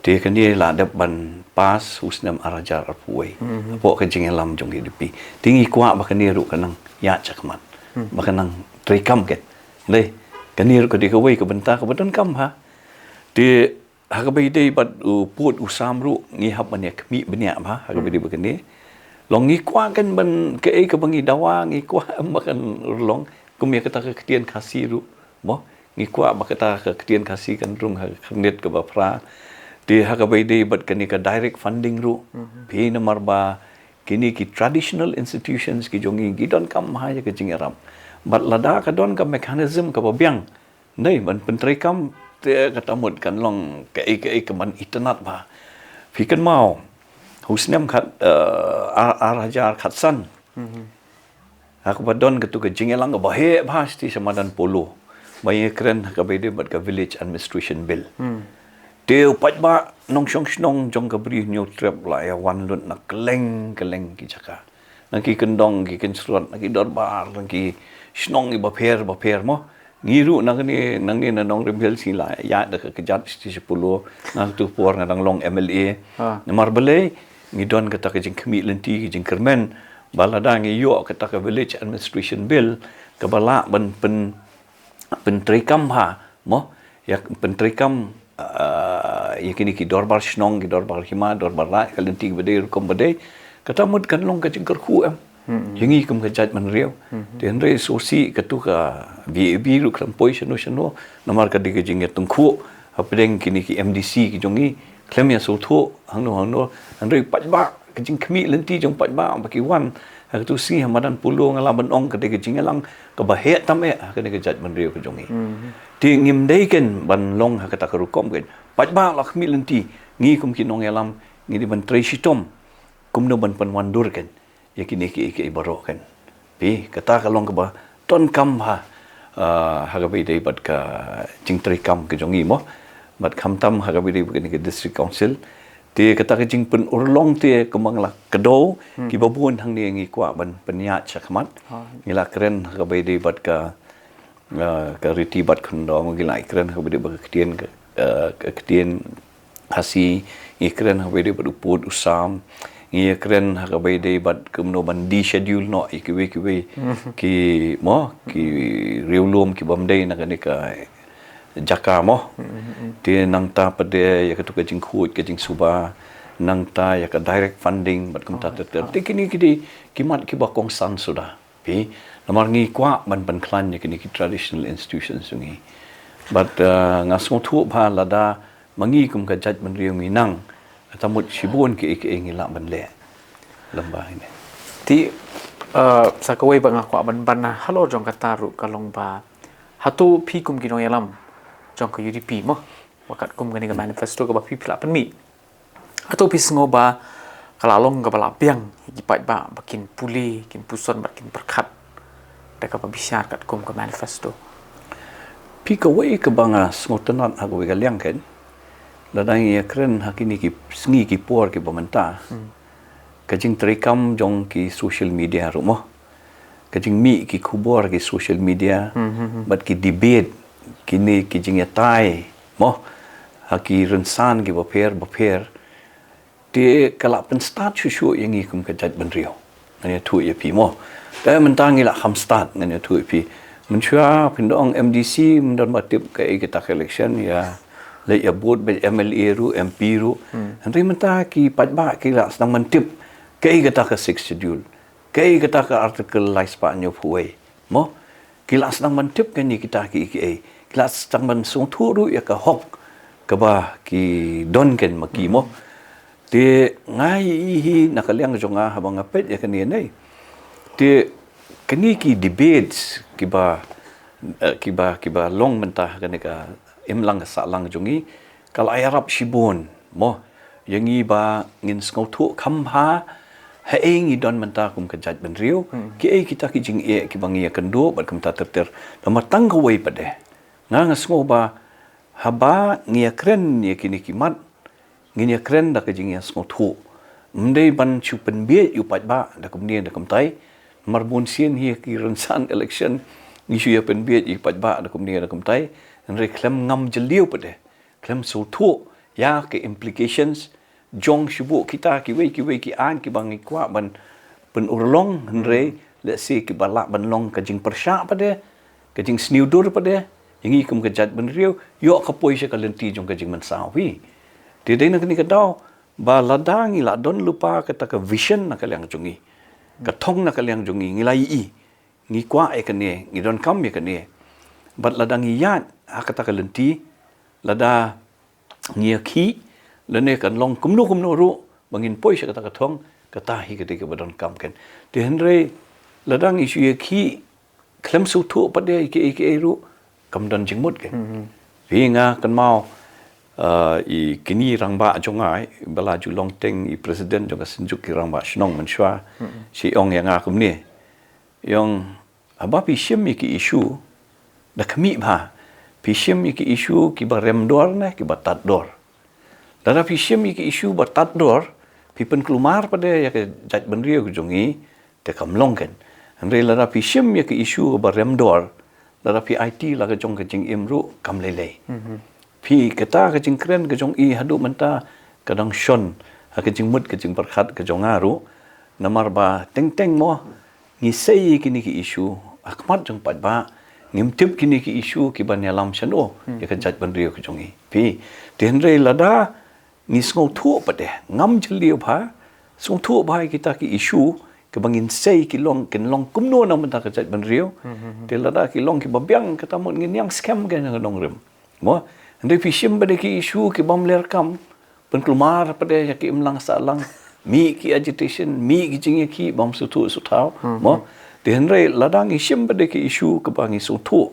Te kane la dep ban pass u snem ar hajar arphew wei. Hapoh ka jingïalam jong ka U D P. Te ngi kwah ba kane ruh ka nang ïaid shakhmat. Ba ka nang treikam keiñ. Dei, kane ruh ka dei kawei ka bynta kaba donkam ha. Te ha kaba ïadei bad u pud u sam ruh ngi hap ban ïa khmih bniah bha, ha kaba ïadei bad kane. Long ngi kwah keiñ ban kaei kaba ngi dawa, ngi kwah em ba kan urlong, kum ïa kata ka ktien Khasi ruh. Mo, ngi kwah ba kata ka ktien Khasi kan rung ha ka khyrnit kaba phra. Te ha kaba ïadei bad kane ka direct funding ruh. Phi namar ba kine ki traditional institutions ki jong ngi ki donkam bha ïa ka jingïarap. Bad lada ka don ka mechanism kaba biang. Dei, ban pyntreikam, te kata mut kan long kaei kaei ka ban itynnad bha. Phi kynmaw, ha u snem khat, eh, ar, ar hajar khatsan. Ha kaba don katu ka jingïalang kaba heh bha shisha madan Polo. Ba ïakren ha kaba ïadei bad ka Village Administration Bill. Te u paidbah nongshong shnong jong ka Bri Hynñiewtrep la ïa wan lut na kylleng kylleng ki jaka. Na ki kyndong, ki kynshrot, na ki dorbar, na ki shnong kiba pher ba pher mo. Ngi ruh nangne, nangne na Nongrim Hills ngi la ïaid da ka kjat shisha Polo, na katu por nga dang long M L A. Namar balei, ngi don kata ka jingkhmih lynti, ka jingkyrmen, ba lada ngi ïoh kata ka Village Administration Bill, kaba lah ban pyn, pyntreikam bha, mo, ïa pyntreikam, ah, ïa kine ki dorbar shnong, ki dorbar hima, dorbar raid, ka lynti kaba dei, rukom ba dei, kata mut kan long ka jingkyrkhu em. Ïa ngi kum ka jaitbynriew. Te hynrei sngewsih katu ka VAB ruh khlem poi shano shano. Namar ka dei ka jingïatyngkhuh hapdeng kine ki MDC ki jong ngi. Khlem ïa sngewthuh hangno hangno. Hynrei paidbah, ka jingkhmih lynti jong paidbah ba ki wan ha katu sngi ha madan Polo nga lah ban ong ka dei ka jingïalang kaba heh tam eh ha kane ka jaitbynriew ka jong ngi. Te ngim dei keiñ ban long ha kata ka rukom keiñ. Paidbah la khmih lynti, ngi kum ki nongïalam ngi dei ban trei shitom kumno ban pynwandur keiñ ïa kine kiei kiei baroh keiñ. Phi, kata ka long kaba donkam ha, ah, ha kaba ïadei bad ka jingtreikam ka jong ngi mo. Bad khamtam ha kaba ïadei bad kane ka District Council. Te kata ka jingpynurlong te kumba nga la kdew, kiba bun hangne ngi kwah ban pynïaid shakhmat. Ngi la kren ha kaba ïadei bad ka, ah, ka riti bat khyndew, ngi la kren ha kaba ïadei bad ka ktien, ah, ka ktien Khasi, ngi kren ha kaba ïadei bad u pud u sam, ngi kren ha kaba ïadei bad kumno ban deschedule noh ïa kiwei kiwei ki mo, ki riewlum ki bym dei na kane ka jaka mo. Te nangta pat de ïa katu ka jingkhuid ka jingsuba, nangta ïa ka direct funding bad kumta ter ter. Te kine ki dei ki mat kiba kongsan suda. Phi, namar ngi kwah ban pynkhlaiñ ïa kine ki traditional institutions jong ngi. Bad, eh, nga sngewthuh ba lada ma ngi kum ka jaitbynriew ngi nang, kata mut shibun kiei kiei ngi lah ban leh lem bad ine. Te, eh, sa kawei ba nga kwah ban ban halor jong kata ruh ka long ba hato phi kum ki nongïalam jong ka UDP mo, ba katkum kane ka manifesto kaba phi phi la pynmih, hato phi sngew ba ka la long kaba la biang ïa ki paidbah ba kin pule, kin puson bad kin pyrkhat da kaba bishar katkum ka manifesto? Phi, kawei kaba nga sngewtynnat ha kawei ka liang kan, lada ngi ïakren ha kine ki sngi ki por kiba mynta, ka jingtreikam jong ki social media ruh mo, ka jingmih ki khubor ki social media, bad ki debate, kine ki jingïatai mo, ha ki rynsan kiba pher ba pher, te ka la pynstad shuh shuh ïa ngi kum ka jaitbynriew. Ngan ïathuh ïa phi mo. Te mynta ngi la kham stad, ngan ïathuh ïa phi. Mynshuwa phin da ong M D C, mynta ba tip kaei kata ka election, ïa leit ïa vote beit M L A ruh, M P ruh. Hynrei mynta ki paidbah ki la sdang ban tip kaei kata ka Sixth Schedule, kaei kata ka Article lai spah hynñiewphew wei mo. Ki la sdang ban tip kane kita kiei kiei, ki la sdang ban sngewthuh ruh ïa ka hok kaba ki don kan ma ki mo. Te nga ïohi hi na ka liang jong nga haba nga peit ïa kane nei, te kine ki debates kiba, eh, kiba, kiba long mynta ha kane ka imlang ka sahlang jong ngi, ka la ïarap shibun mo ïa ngi ba ngin sngewthuh kham bha haei ngi don mynta kum ka jaitbynriew, kiei kita ki jingeh kiba ngi ïakynduh bad kumta ter ter. Namar tang kawei pat de, nga, nga sngew ba haba ngi ïakren ïa kine ki mat, ngin ïakren da ka jingïasngewthuh. Ym dei ban shu pynbieit ïa u paidbah da kumne da kumtai. Namar bunsien hi ki rynsan election ngi shu ïa pynbieit ïa u paidbah da kumne da kumtai, hynrei khlem ngam jylliew pat de, khlem sngewthuh ïa ki implications jong shibun kita kiwei kiwei ki aiñ kiba ngi kwah ban pynurlong, hynrei lehse kiba lah ban long ka jingpyrshah pat de, ka jingsniew dur pat de ïa ngi kum ka jaitbynriew, ïoh ka poi sha ka lynti jong ka jingmynsaw hi. Te dei na kane ka daw ba lada ngi la don lypa kata ka vision na ka liang jong ngi, ka thong na ka liang jong ngi, ngi la ïohi, ngi kwah ïa kane, ngi donkam ïa kane, bad lada ngi ïaid ha kata ka lynti, lada ngi ïakhih lane kan long kumno kumno ruh ba ngin poi sha kata ka thong, kata hi ka dei kaba donkam kan. Te hynrei lada ngi shu ïakhih khlem sngewthuh pat de ïa kiei kiei ruh, kam don jingmut kan. Phi, nga kynmaw, eh, i kine rangbah jong nga, i ba la ju long teng i president jong ka Synjuk ki Rangbah Shnong mynshuwa, shi ong ïa nga kumne, ong, haba phi shim ïa ki issue, da khmih bha, phi shim ïa ki issue kiba rem dor ne kiba tad dor. Lada phi shim ïa ki issue ba tad dor, phi pynkulmar pat de ïa ka jaitbynriew ka jong ngi, te kam long kan. Hynrei lada phi shim ïa ki issue ba rem dor, lada phi aiti la ka jong ka jingim ruh, kam lei lei. Phi, kata ka jingkren ka jong i haduh mynta ka dang shon ha ka jingmut ka jingpyrkhat ka jong nga ruh. Namar ba teng teng mo ngi sei ïa kine ki issue ha khmat jong paidbah, ngim tip kine ki issue kiban ïalam shano ïa ka jaitbynriew ka jong ngi. Phi, te hynrei lada ngi sngewthuh pat de, ngam jylliew bha, sngewthuh bha ïa kita ki issue kiba ngin sei ki long, kin long kumno na bynta ka jaitbynriew. Te lada ki long kiba biang, kata mut ngin ïeng skhem ka nongrim mo. Hynrei phi shim pat de ki issue kibym leh kam, pynkulmar pat de ïa ki imlang sahlang, mih ki agitation, mih ki jingïakhih bym sngewthuh sngewthaw mo. Te hynrei lada ngi shim pat de ki issue kiba ngi sngewthuh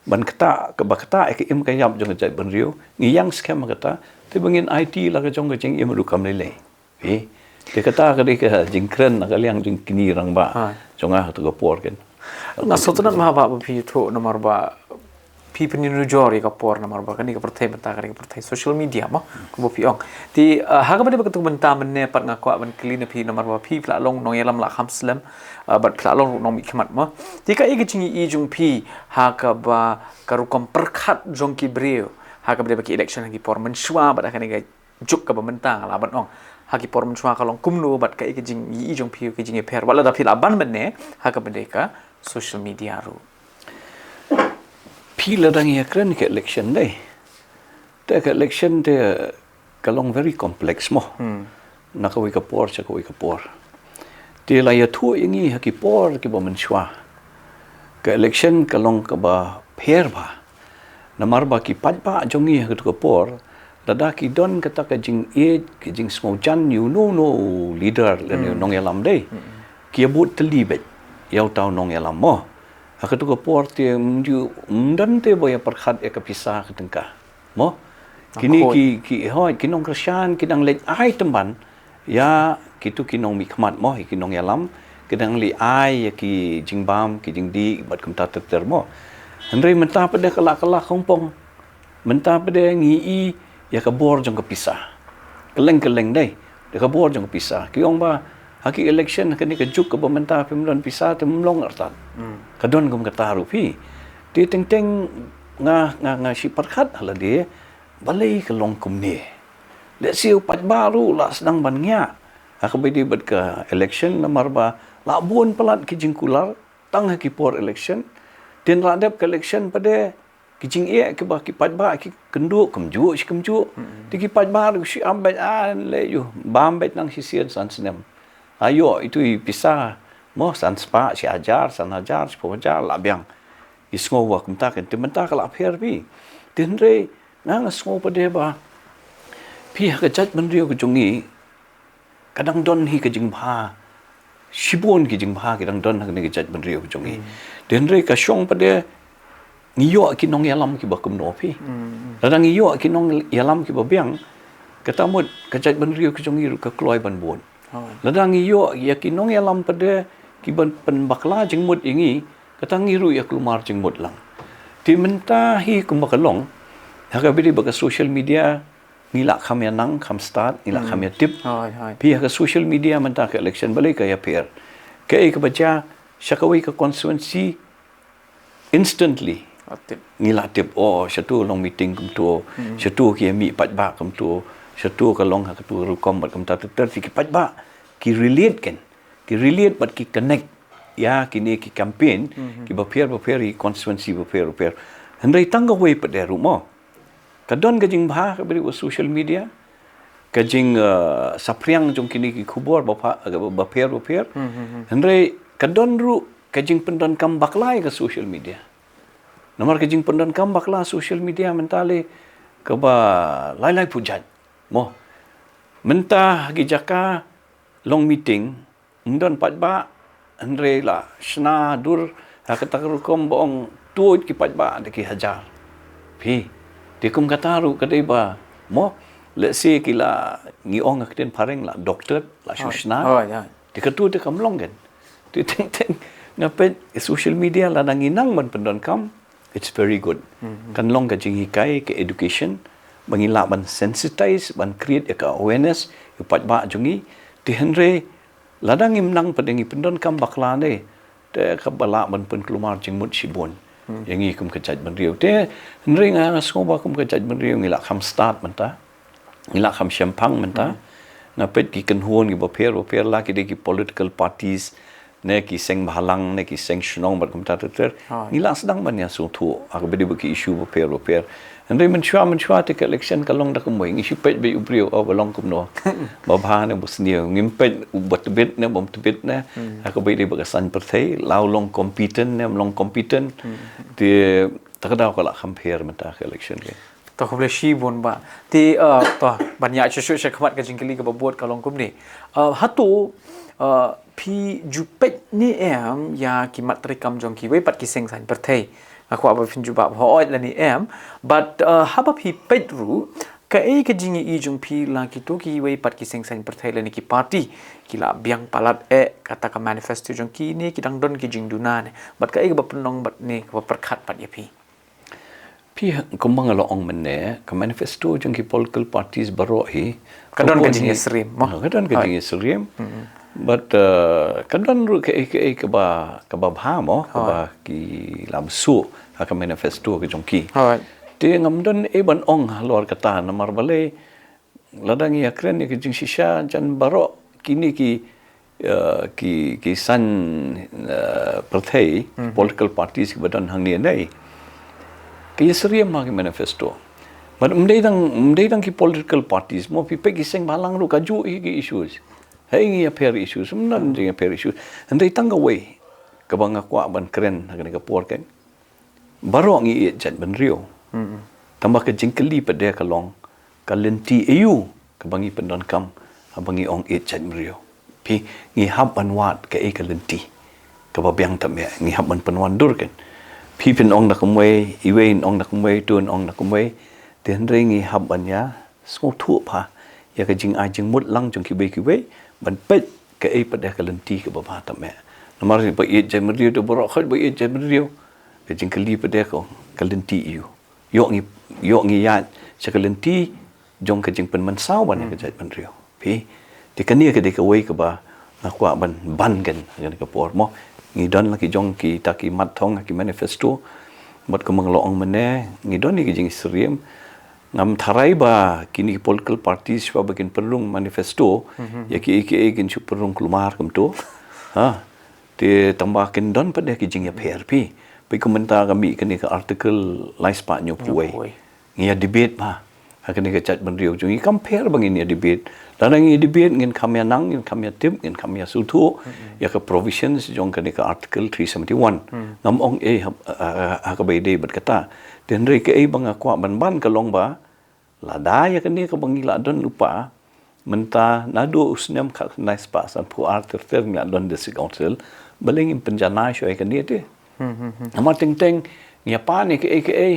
ban ktah, kaba ktah ïa ka im ka ïap jong ka jaitbynriew, ngi ïeng skhem kata, te ba ngin aiti la ka jong ka jingim ruh kam lei lei. Phi, te kata ka dei ka jingkren na ka liang jong kine rangbah jong nga ha katu ka por kan. Nga sngewtynnat ma ba phi ïathuh namar ba phi pynïanujor ïa ka por namar ba kane ka pyrthei mynta ka dei ka pyrthei social media mo, kumba phi ong. Te, eh, ha kaba dei ba katu ka bynta mynne pat nga kwah ban kylli na phi namar ba phi, phi la long nongïalam la kham slem, eh, bad phi la long ruh nongmihkhmat mo. Te kaei ka jingïohi jong phi ha kaba ka rukom pyrkhat jong ki briew ha kaba dei ba ki election ha ki por mynshuwa bad ha kane ka juk kaba mynta, nga lah ban ong ha ki por mynshuwa ka long kumno bad kaei ka jingïohi jong phi, ka jingïapher, wat lada phi lah ban mynne ha kaba dei ka social media ruh? Phi, lada ngi ïakren ka election dei, te ka election te ka long very complex mo. Na kawei ka por sha kawei ka por. Te la ïathuh ïa ngi ha ki por kiba mynshuwa, ka election ka long kaba pher bha. Namar ba ki paidbah jong ngi ha katu ka por, lada ki don kata ka jingïeit, ka jingsngewjan ïa uno uno u leader lane u nongïalam dei, ki ïa vote tylli beit ïa uta u nongïalam mo. Ha katu ka por te ym ju, ym don te ba ïa pyrkhat ïa ka pisa ka tyngka mo. Kine ki, ki, hooid, ki nongkyrshan ki dang leit ai tymmen ïa kitu ki nongmihkhmat mo, ïa ki nongïalam, ki dang leit ai ïa ki jingbam, ki jingdih bad kumta ter ter mo. Hynrei mynta pat de ka la ka la khongpong. Mynta pat de ngi i ïa ka bor jong ka pisa. Kylleng kylleng dei. Da ka bor jong ka pisa. Ki ong ba ha ki election ha kane ka juk kaba mynta phim don pisa te ym long artat. Ka don kum kata ruh phi. Te teng teng nga nga nga shu pyrkhat ha lade balei ka long kumne. Lehse u paidbah ruh la sdang ban ngiah ha kaba ïadei bad ka election namar ba la bun palat ki jingkular tang ha ki por election. Te la dep ka election pat de ki jingeh kiba ki paidbah ki kynduh kumjuh shi kumjuh. Te ki paidbah ruh shu ap beit, ah, leh ïa u bam beit nang shisien san snem. Ïoh ïa itu i pisa mo san spah, shi hajar, san hajar, shiphew hajar, la biang. I sngew ba kumta kan te mynta ka la pher phi. Te hynrei nga nga sngew pat de ba phi ha ka jaitbynriew ka jong ngi ka dang don hi ka jingbha. Shibun ki jingbha ki dang don ha kane ka jaitbynriew ka jong ngi. Te hynrei ka shong pat de ngi ïoh ki nongïalam kiba kumno phi. Lada ngi ïoh ki nongïalam kiba biang, kata mut ka jaitbynriew ka jong ngi ruh ka kloi ban bun. Lada ngi ïoh ïa ki nongïalam pat de kiban pynbakla jingmut ïa ngi, kata ngi ruh ïa kulmar jingmut lang. Te mynta hi kumba ka long ha kaba ïadei bad ka social media, ngi la kham ïa nang kham stad, ngi la kham ïa tip. Phi ha ka social media mynta ka election balei ka ïa pher. Kaei kaba jia sha kawei ka constituency instantly ngi la tip, oh, shatu long meeting kumtu, shatu ki ïa mih paidbah kumtu, shatu ka long ha katu rukom bad kumta ter ter. Te ki paidbah ki relate kan, ki relate bad ki connect ïa kine ki campaign kiba pher ba pher, ki constituency ba pher ba pher. Hynrei tang kawei pat de ruh mo. Ka don ka jingbha kaba ïadei bad social media, ka jing, uh, saphriang jong kine ki khubor ba pha-, ba pher ba pher. Hynrei ka don ruh ka jingpyndonkam bakla ïa ka social media. Namar ka jingpyndonkam bakla social media mynta leh kaba lai lai pujat mo. Mynta ha ki jaka long meeting, ym don paidbah, hynrei la shna dur ha kata ka rukom ba ong tuid ki paidbah da ki hajar. Phi, te kum kata ruh ka dei ba mo, lehse ki la, ngi ong ha ka ktien phareng la doctored, la shu shna. Te katu te kam long kan. Te teng teng nga peit social media lada ngi nang ban pyndonkam, it's very good. Kan long ka jinghikai, ka education, ba ngi lah ban sensitize, ban create ïa ka awareness ïa u paidbah jong ngi. Te hynrei lada ngim nang pat de ngi pyndonkam bakla ne, te kaba lah ban pynkulmar jingmut shibun ïa ngi kum ka jaitbynriew. Te hynrei nga sngew ba kum ka jaitbynriew ngi la kham stad mynta, ngi la kham shemphang mynta. Nga peit ki kynhun kiba pher ba pher, la ki dei ki political parties ne ki seng bhalang ne ki seng shnong bad kumta ter ter, ngi la sdang ban ïasngewthuh ha kaba ïadei bad ki issue ba pher ba pher. Hynrei mynshuwa mynshuwa te ka election ka long da kumwei, ngi shu peit beit u briew, oh, ba long kumno, ba bha ne ba sniew. Ngim peit u ba tbit ne bym tbit ne ha kaba ïadei bad ka saiñ pyrthei, la u long competent ne ym long competent. Te ta ka daw ka la kham pher mynta ka election ka. To khublei shibun bah. Te, uh, to ban ïa shuh shuh sha khmat ka jingkylli kaba bud ka long kumne. Uh, hato, uh, phi ju peit ne em ïa ki mat treikam jong kiwei pat ki seng saiñ pyrthei? Nga kwah ba phin jubab hooid lane em. But, uh, haba phi peit ruh, kaei ka jingïohi jong phi la kito kiwei pat ki seng saiñ pyrthei lane ki party ki la biang palat eh kata ka manifesto jong ki ne ki dang don ki jingduna ne? Bad kaei kaba pynlong bad ne kaba pyrkhat pat ïa phi? Phi, kumba nga la ong mynne, ka manifesto jong ki political parties baroh hi ka don ka jingïasyriem mo. Ka don ka jingïasyriem. But, uh, ka don ruh kaei kaei kaba, kaba bha mo, kaba ki la bsuh ha ka manifesto ka jong ki. Te ngam don ei ban ong halor kata namar balei lada ngi ïakren ïa ka jingshisha jan baroh kine ki, uh, ki, ki saiñ, uh, pyrthei, political parties kiba don hangne nei, ki ïasyriem ha ki manifesto. Bad ym dei dang, ym dei dang ki political parties mo, phi peit ki seng bhalang ruh kajuh hi ki issues. Hei ngi ïapher issues, ym don jingïapher issues. Hynrei tang kawei kaba nga kwah ban kren ha kane ka por kan, baroh ngi ïeit jaitbynriew. Tangba ka jingkylli pat de ka long ka lynti aïu kaba ngi pyndonkam haba ngi ong ïeit jaitbynriew. Phi, ngi hap ban wad kaei ka lynti kaba biang tam eh, ngi hap ban pynwandur kan. Phi phin ong da kumwei, iwei in ong da kumwei, tu in ong da kumwei. Te hynrei ngi hap ban ïa sngewthuh pha ïa ka jingai jingmut lang jong kiwei kiwei ban peit kaei pat de ka lynti kaba bha tam eh. Namar ba ïeit jaitbynriew te baroh khoit ba ïeit jaitbynriew. Ka jingkylli pat de ko, ka lynti ïa u. Ïoh ngi, ïoh ngi ïaid sha ka lynti jong ka jingpynmynsaw ban ïa ka jaitbynriew. Phi, te kane ka dei kawei kaba nga kwah ban ban kane, kane ka por mo. Ngi don la ki jong kita ki mat thong, ki manifesto. Bad kumba nga la ong mynne, ngi don ïa ki jingsyriem. Ngam tharai ba kine ki political parties shuwa ba kin pynrung manifesto, ïa kiei kiei kin shu pynrung kulmar kumto. Ha. Te tang ba kin don pat de ki jingïapher phi. Phi, kumta ka mih kane ka article lai spah hynñiew phew wei. Ngi ïa debate bha ha kane ka jaitbynriew jong ngi, kam pher ba ngin ïa debate. Lada ngi debate ngin kham ïa nang, ngin kham ïa tip, ngin kham ïa sngewthuh ïa ka provisions jong kane ka article three seventy-one. Ngam ong ei ha, ha, ha kaba ïadei bad kata. Te hynrei kaei ba nga kwah ban ban ka long ba lada ïa kane kaba ngi la don lypa, mynta naduh u snem khatkhyndai spah sanphew ar ter ter ngi la don district council, balei ngim pynjanai shuwa ïa kane te. Namar teng teng ngi ïa pan ïa kaei kaei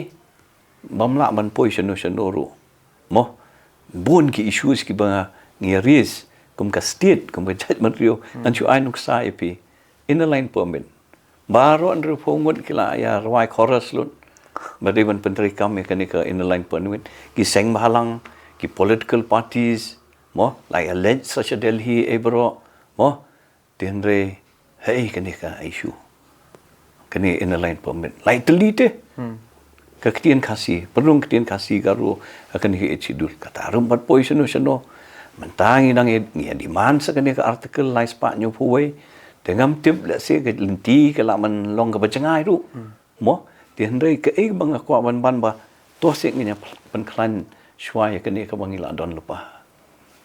bym lah ban poi shano shano ruh. Mo, bun ki issues kiba ngi raise kum ka state, kum ka jaitbynriew, ngan shu ai nuksa ïa phi. Inner line permit. Baroh hynriewphew ngut ki la ïa rwai chorus lut ba dei ban pyntreikam ïa kane ka inner line permit. Ki seng bhalang, ki political parties, mo, la ïa leit sa sha Delhi ei baroh, mo. Te hynrei, hei, kane ka issue. Kane inner line permit. Lai tylli te. Ka ktien Khasi, pynrung ktien Khasi Garo ha kane ka Eighth Schedule. Kata ruh ym pat poi shano shano. Mynta ngi dang ïa, ngi ïa demand sa kane ka article lai spah hynñiew phew wei. Te ngam tip lehse ka lynti ka lah ban long kaba jngai ruh. Mo, te hynrei kaei ba nga kwah ban ban ba to seh ngin ïa pynkhlaiñ shuwa ïa kane kaba ngi la don lypa.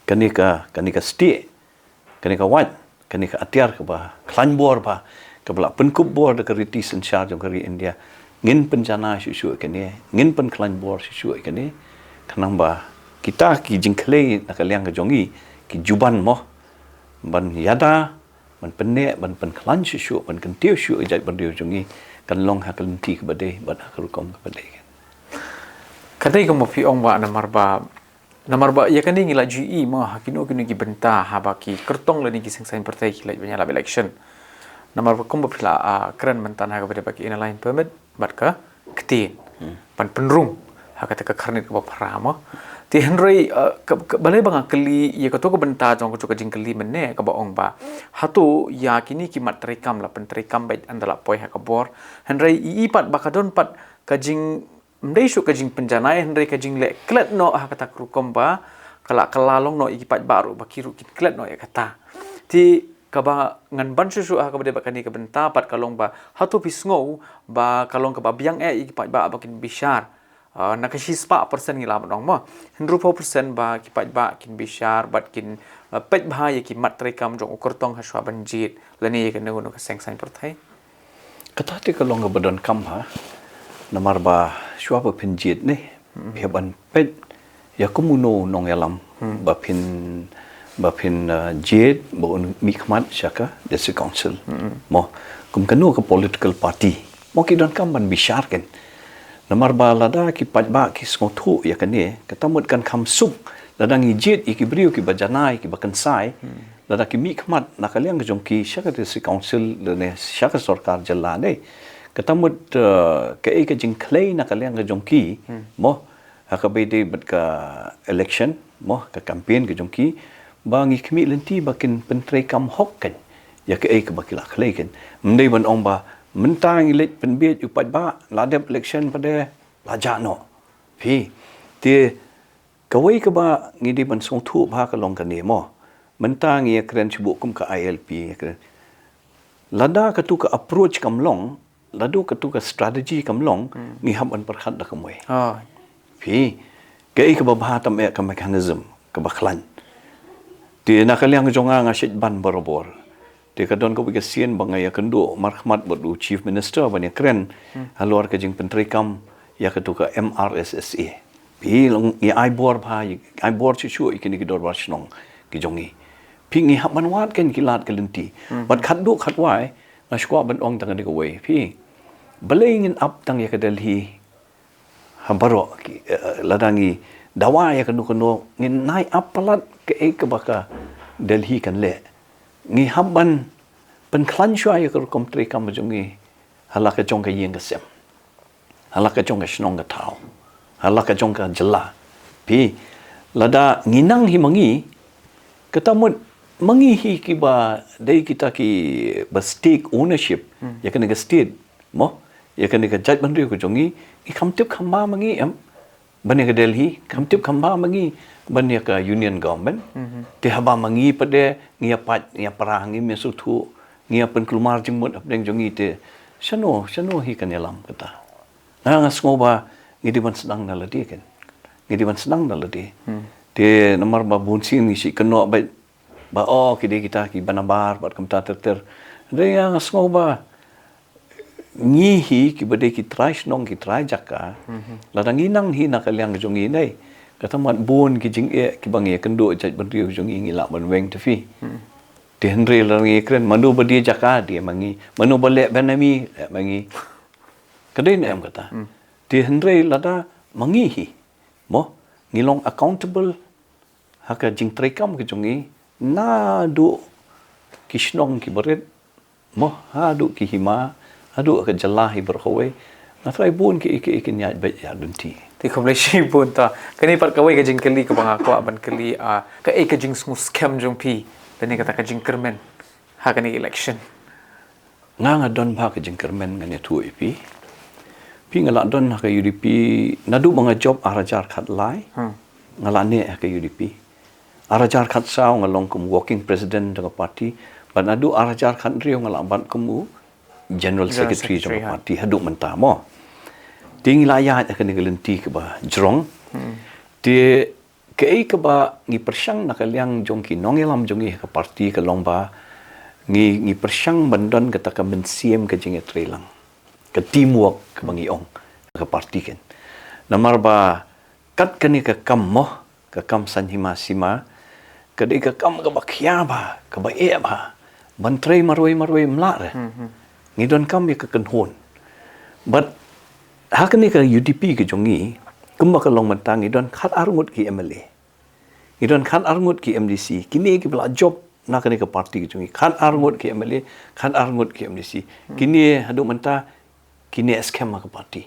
Kane ka, kane ka stieh, kane ka wait, kane ka atiar kaba khlaiñ bor bha, kaba la pynkup bor da ka riti synshar jong ka ri India. Ngin pynjanai shuh shuh ïa kane, ngin pynkhlaiñ bor shuh shuh ïa kane. Khnang ba kita ki jingkhlei na ka liang ka jong ngi, ki ju ban mo, ban ïada, ban pynneh, ban pynkhlaiñ shuh shuh, ban kyntiew shuh ïa ka jaitbynriew jong ngi, kan long ha ka lynti kaba dei bad ha ka rukom kaba dei. Ka dei kumba phi ong, Bah, namar ba, namar ba ïa kane ngi la ju ïohi mo ha kino kino ki bynta haba ki kyrtong lane ki seng saiñ pyrthei ki leit ban ïalap election. Namar ba kumba phi la, ah, kren mynta ha kaba dei bad ki inner line permit bad ka ktien ban pynrung ha kata ka khyrnit kaba phra mo. Te hynrei, ah, ka, ka, balei ba nga kylli ïa kato ka bynta jong kato ka jingkylli mynne kaba ong ba hato ïa kine ki mat treikam la pyntreikam beit ynda la poi ha ka bor. Hynrei i, i pat ba ka don pat ka jing ym dei shuh ka jingpynjanai hynrei ka jingleh klet noh ha kata ka rukom ba ka la kylla long noh ïa ki paidbah ruh ba ki ruh kin klet noh ïa kata. Te kaba ngan ban shuh shuh ha kaba dei bad kane ka bynta pat ka long ba hato phi sngew ba ka long kaba biang eh ïa ki paidbah ba kin bishar. Ah, na ka shispah persen ngi lah ban ong mo, hynriewphew persen ba ki paidbah kin bishar bad kin, ah, peit bha ïa ki mat treikam jong u kyrtong ha shuwa ban jied lane ïa kano kano ka seng saiñ pyrthei. Kata te ka long kaba donkam ha. Namar ba shuwa ba phin jied ne, phi hap ban peit ïa kum uno u nongïalam ba phin, ba phin, uh, jied ba un mihkhmat sha ka district council. Mo, kum kano ka political party mo, ki donkam ban bishar ken. Namar ba lada ki paidbah ki sngewthuh ïa kane, kata mut kan kham suk lada ngi jied ïa ki briew kiba janai, kiba kynsai, lada ki mihkhmat na ka liang ka jong ki sha ka district council lane sha ka sorkar jylla ne. Kata mut, eh, kaei ka jingkhlei na ka liang ka jong ki mo, ha kaba ïadei bad ka election mo, ka campaign ka jong ki, ba ngi khmih lynti ba kin pyntreikam hok ken ïa kaei kaba ki la khlei ken. Ym dei ban ong ba mynta ngi leit pynbieit u paidbah, la dep election pat de la jah noh. Phi, te kawei kaba ngi dei ban sngewthuh bha ka long kane mo. Mynta ngi ïa kren shibun kum ka I L P, ïa kren. Lada katu ka approach kam long, lada katu ka strategy kam long, ngi hap ban pyrkhat da kumwei. Phi, kaei kaba bha tam eh ka mechanism kaba khlaiñ. Te na ka liang jong nga, nga shait ban barabor. Te ka don kawei ka sien ba nga ïakynduh markhmat bad u Chief Minister ban ïakren halor ka jingpyntreikam ïa katu ka M R S S A. Phi, long ngi ai bor bha, ngi ai bor shuh shuh ïa kine ki dorbar shnong ki jong ngi. Phi, ngi hap ban wad ken ki lad ki lynti. Bad khatduh khatwai nga sngewkwah ban ong tang kane kawei. Phi, balei ngin ap tang ïa ka Delhi ha baroh ki, eh, lada ngi dawa ïa kano kano, ngin nai ap palat kaei kaba ka Delhi kan leh. Ngi hap ban pynkhlaiñ shuwa ïa ka rukom treikam jong ngi ha la ka jong ka ïing ka sem. Ha la ka jong ka shnong ka thaw. Ha la ka jong ka jylla. Phi, lada ngi nang hi ma ngi, kata mut ma ngi hi kiba dei kita kiba stake ownership. Hmm. Ïa kane ka state, mo? Ïa kane ka jaitbynriew ka jong ngi, ngi kham tip kham ba ma ngi em. Ban ïa ka Delhi, kham tip kham ba ma ngi, ban ïa ka Union Government. Mhm. Te haba ma ngi pat de, ngi ïa pait, ngi ïa pra, ngi ïa sngewthuh, ngi ïa pynkulmar jingmut hapdeng jong ngi te. Shano, shano hi kan ïalam kata. Nga, nga sngew ba ngi dei ban sdang na lade kan. Ngi dei ban sdang na lade. Hmm. Te namar ba bun sien ngi shu kynnoh beit ba, oh, ki dei kita kiba nabar bad kumta ter ter. Hynrei nga sngew ba ngi hi kiba dei ki trai shnong, ki trai jaka. Mhm. Lada ngi nang hi na ka liang jong ngi, nai, kata mat bun ki jingeh kiba ngi ïakynduh jaitbynriew jong ngi, ngi lah ban weng te phi. Hmm. Te hynrei lada ngi kren, mano ba die jaka, die ma ngi. Mano ba leh bynriew, leh ma ngi. Ka dei ne em kata. Hmm. Te hynrei lada ma ngi hi, mo, ngi long accountable ha ka jingtreikam ka jong ngi, naduh ki shnong kiba rit, mo, haduh ki hima, haduh ka jylla hi baroh kawei. Nga tharai bun kiei kiei kin ïaid beit ïaid lynti. Te khublei shibun ta. Kane pat kawei ka jingkylli kaba nga kwah ban kylli, ah, kaei ka jingsngewskhem jong phi lane kata ka jingkyrmen ha kane election? Nga, nga don bha ka jingkyrmen, ngan ïathuh ïa phi. Phi, nga la don ha ka U D P naduh ba nga jop ar hajar khatlai. Hmm. Nga la neh ha ka U D P. Ar hajar khatsaw nga long kum working president jong ka party. Bad naduh ar hajar khathynriew nga la bat kum u general, general secretary jong ka, secretary, ha, party haduh mynta, mo. Te ngi la ïaid ha kane ka lynti kaba jrong. Hmm. Te kaei kaba ngi pyrshang na ka liang jong ki nongïalam jong ngi ha ka party ka long ba ngi, ngi pyrshang ban don kata ka mynsiem ka jingïatreilang, ka teamwork kaba ngi ong ha ka party kan. Namar ba kat kane ka kam, mo, ka kam san hima sima, ka dei ka kam kaba khia bha, kaba eh bha ban trei marwei marwei, em lah re. Mhm. Ngi donkam ïa ka kynhun. Bad ha kane ka U D P ka jong ngi, kumba ka long mynta, ngi don khatar ngut ki M L A. Ngi don khatar ngut ki M D C. Kine kiba la jop na kane ka party ka jong ngi. Khatar ngut ki M L A, khatar ngut ki M D C. Hmm. Kine haduh mynta, kine skhem ha ka party.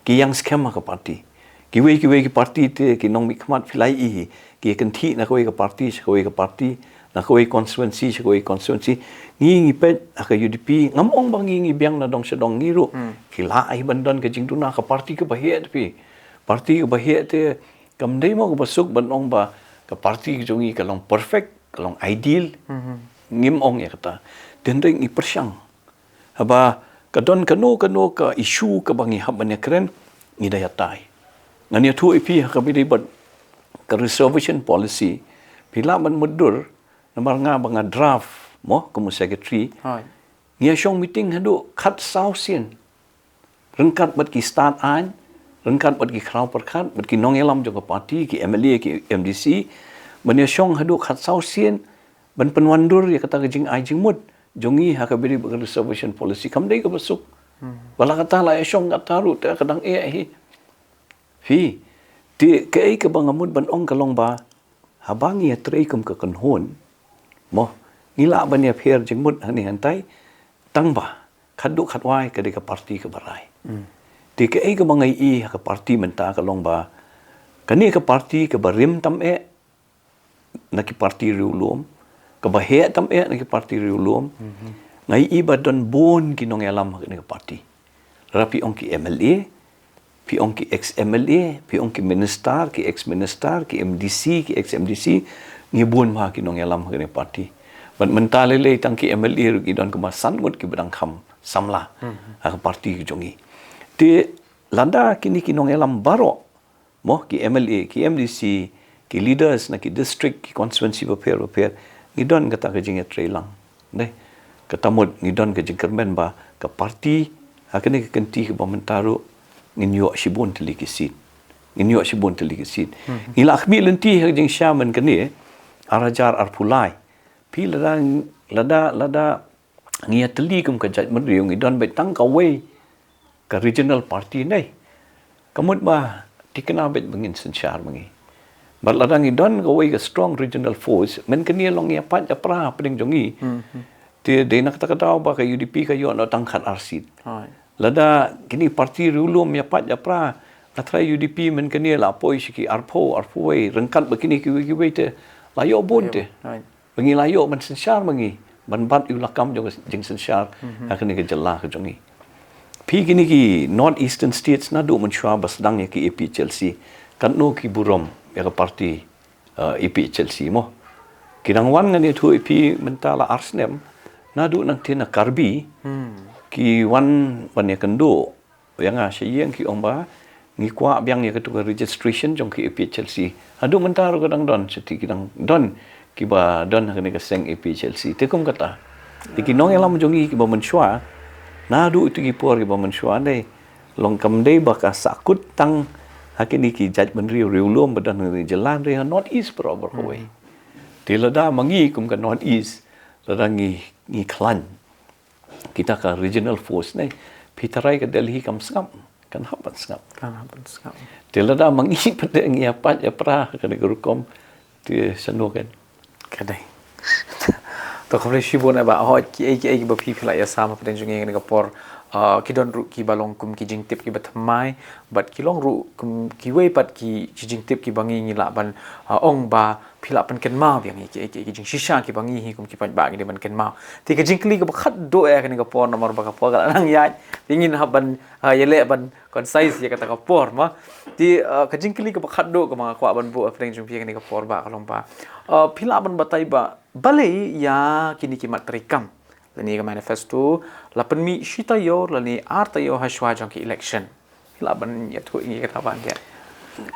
Ki ïeng skhem ha ka party. Kiwei kiwei ki party te ki nongmihkhmat phi la ïohi hi, ki kynthih na kawei ka party sha kawei ka party, na kawei constituency sha kawei constituency. Ngi, ngi peit ha ka U D P, ngam ong ba ngi, ngi biang na dong sha dong, ngi ruh, hmm, ki lah hi ban don ka jingduna. Ka party kaba heh te phi, party kaba heh te kam dei mo kaba suk ban ong ba ka party ka jong ngi ka long perfect, ka long ideal. Mhm. Ngim ong ïa kata. Te hynrei ngi pyrshang. Haba ka don kano kano ka issue kaba ngi hap ban ïakren, ngi da ïatai. Ngan ïathuh ïa phi ha kaba ïadei bad ka reservation policy, phi lah ban mutdur, namar nga ba nga draft, mo, kum u secretary. Hooid. Ngi ïa shong meeting haduh khatsaw sien. Ryngkat bad ki stad aiñ, ryngkat bad ki khraw pyrkhat, bad ki nongïalam jong ka party, ki M L A, ki M D C, ban ïa shong haduh khatsaw sien, ban pynwandur ïa kata ka jingai jingmut jong ngi ha kaba ïadei bad ka reservation policy, kam dei kaba suk. Hmm. Ba la kata la ïa shong kata ruh te ka dang eh hi. Phi, te kaei kaba nga mut ban ong ka long ba, haba ngi ïatrei kum ka kynhun, mo, ngi lah ban ïapher jingmut hangne hangtai, tang ba khatduh khatwai ka dei ka party kaba rai. Hmm. Te kaei kaba nga ïohi ha ka party mynta ka long ba, kane ka party kaba rim tam eh na ki party riewlum, kaba heh tam eh na ki party riewlum. Mhm. Nga ïohi ba don bun ki nongïalam ha kane ka party. Lada phi ong ki M L A, phi ong ki ex M L A, phi ong ki minister, ki ex minister, ki M D C, ki ex M D C, ngi bun bha ki nongïalam ha kane ka party. Bad mynta lei lei tang ki M L A ruh ngi don kumba san ngut kiba dang kham samla, mhm, ha ka party ka jong ngi. Te lada kine ki nongïalam baroh, mo, ki M L A, ki M D C, ki leaders na ki district, ki constituency bapher bapher, ngi don kata ka jingïatreilang. Dei, kata mut ngi don ka jingkyrmen ba ka party ha kane ka kynti kaba mynta ruh ngin ïoh shibun tylli ki seat. Ngin ïoh shibun tylli ki seat. Hmm. Ngi la khmih lynti ha ka jingshisha mynta kane, ar hajar arphew lai. Phi, lada, lada, lada ngi ïatylli kum ka jaitbynriew, ngi don beit tang kawei ka regional party, nai. Ka mut ba thikna beit ba ngin synshar ma ngi. Bad lada ngi don kawei ka strong regional force, mynta kane long ïa pait ïa pra hapdeng jong ngi. Hmm, hmm. Te dei na kata ka daw ba ka U D P ka ïoh noh tang khatar seat. Hooid. Lada kini parti riewlum ïa pat ïa pra, nga tharai U D P mynta kane la poi sha ki arphew, arphew wei, ryngkat bad kini kiwei kiwei te, la ïoh bun te. Right. Ba ngi la ïoh ban synshar ma ngi, ban bat ïa u lakam jong ka jingsynshar, ha kane ka jylla ka jong ngi. Phi kini ki North Eastern States naduh mynshuwa ba sdang ïa ki A P H L C, katno ki burom ïa ka parti, uh, A P H L C mo. Ki dang wan ngan ïathuh ïa phi mynta la ar snem, naduh nangtei na Karbi, ki wan ban ïakynduh ïa nga sha ïing ki ong ba ngi kwah biang ïa katu ka registration jong ki A P H L C. Haduh mynta ruh ka dang don, sha te ki dang don kiba don ha kane ka seng A P H L C. Te kum kata, te ki nongïalam jong ngi kiba mynshuwa, naduh ïa tu ki por kiba mynshuwa, dei long kam dei ba ka sahkut tang ha kini ki jaitbynriew riewlum ba don ha kane ka jylla, dei ha North East baroh baroh kawei. Te lada ma ngi kum ka North East, lada ngi, ngi khlaiñ kita ka regional force ne, phi tharai ka Delhi kam sngap, kan hap ban sngap. Kan hap ban sngap. Te lada ma ngi pat ngi ïa pat ïa pra ha kane ka rukom, te shano kan. Ka dei. To khublei shibun eh Bah, hooid kiei kiei kiba phi phi la ïasam hapdeng jong ngi ha kane ka por. Ah, ki don ruh kiba long kum ki jingtip kiba thymmai, bad ki long ruh kum kiwei pat ki, ki jingtip kiba ngi ngi lah ban, ah, ong ba phi lah pynkynmaw biang ïa ki, ki, ki jingshisha kiba ngi hi kum ki paidbah ngi dei ban kynmaw. Te ka jingkylli kaba khatduh eh ha kane ka por, namar ba ka por ka la nang ïaid, te ngin hap ban, ah, ïaleh ban concise ïa kata ka por mo. Te, ah, ka jingkylli kaba khatduh kaba nga kwah ban buh hapdeng jong phi ha kane ka por Bah ka long ba, ah, phi lah ban batai ba balei ïa kine ki mat treikam lane ka manifesto la pynmih shi taïew lane ar taïew hashwa jong ki election. Lah ban ïathuh ïa kata Bah, ïa.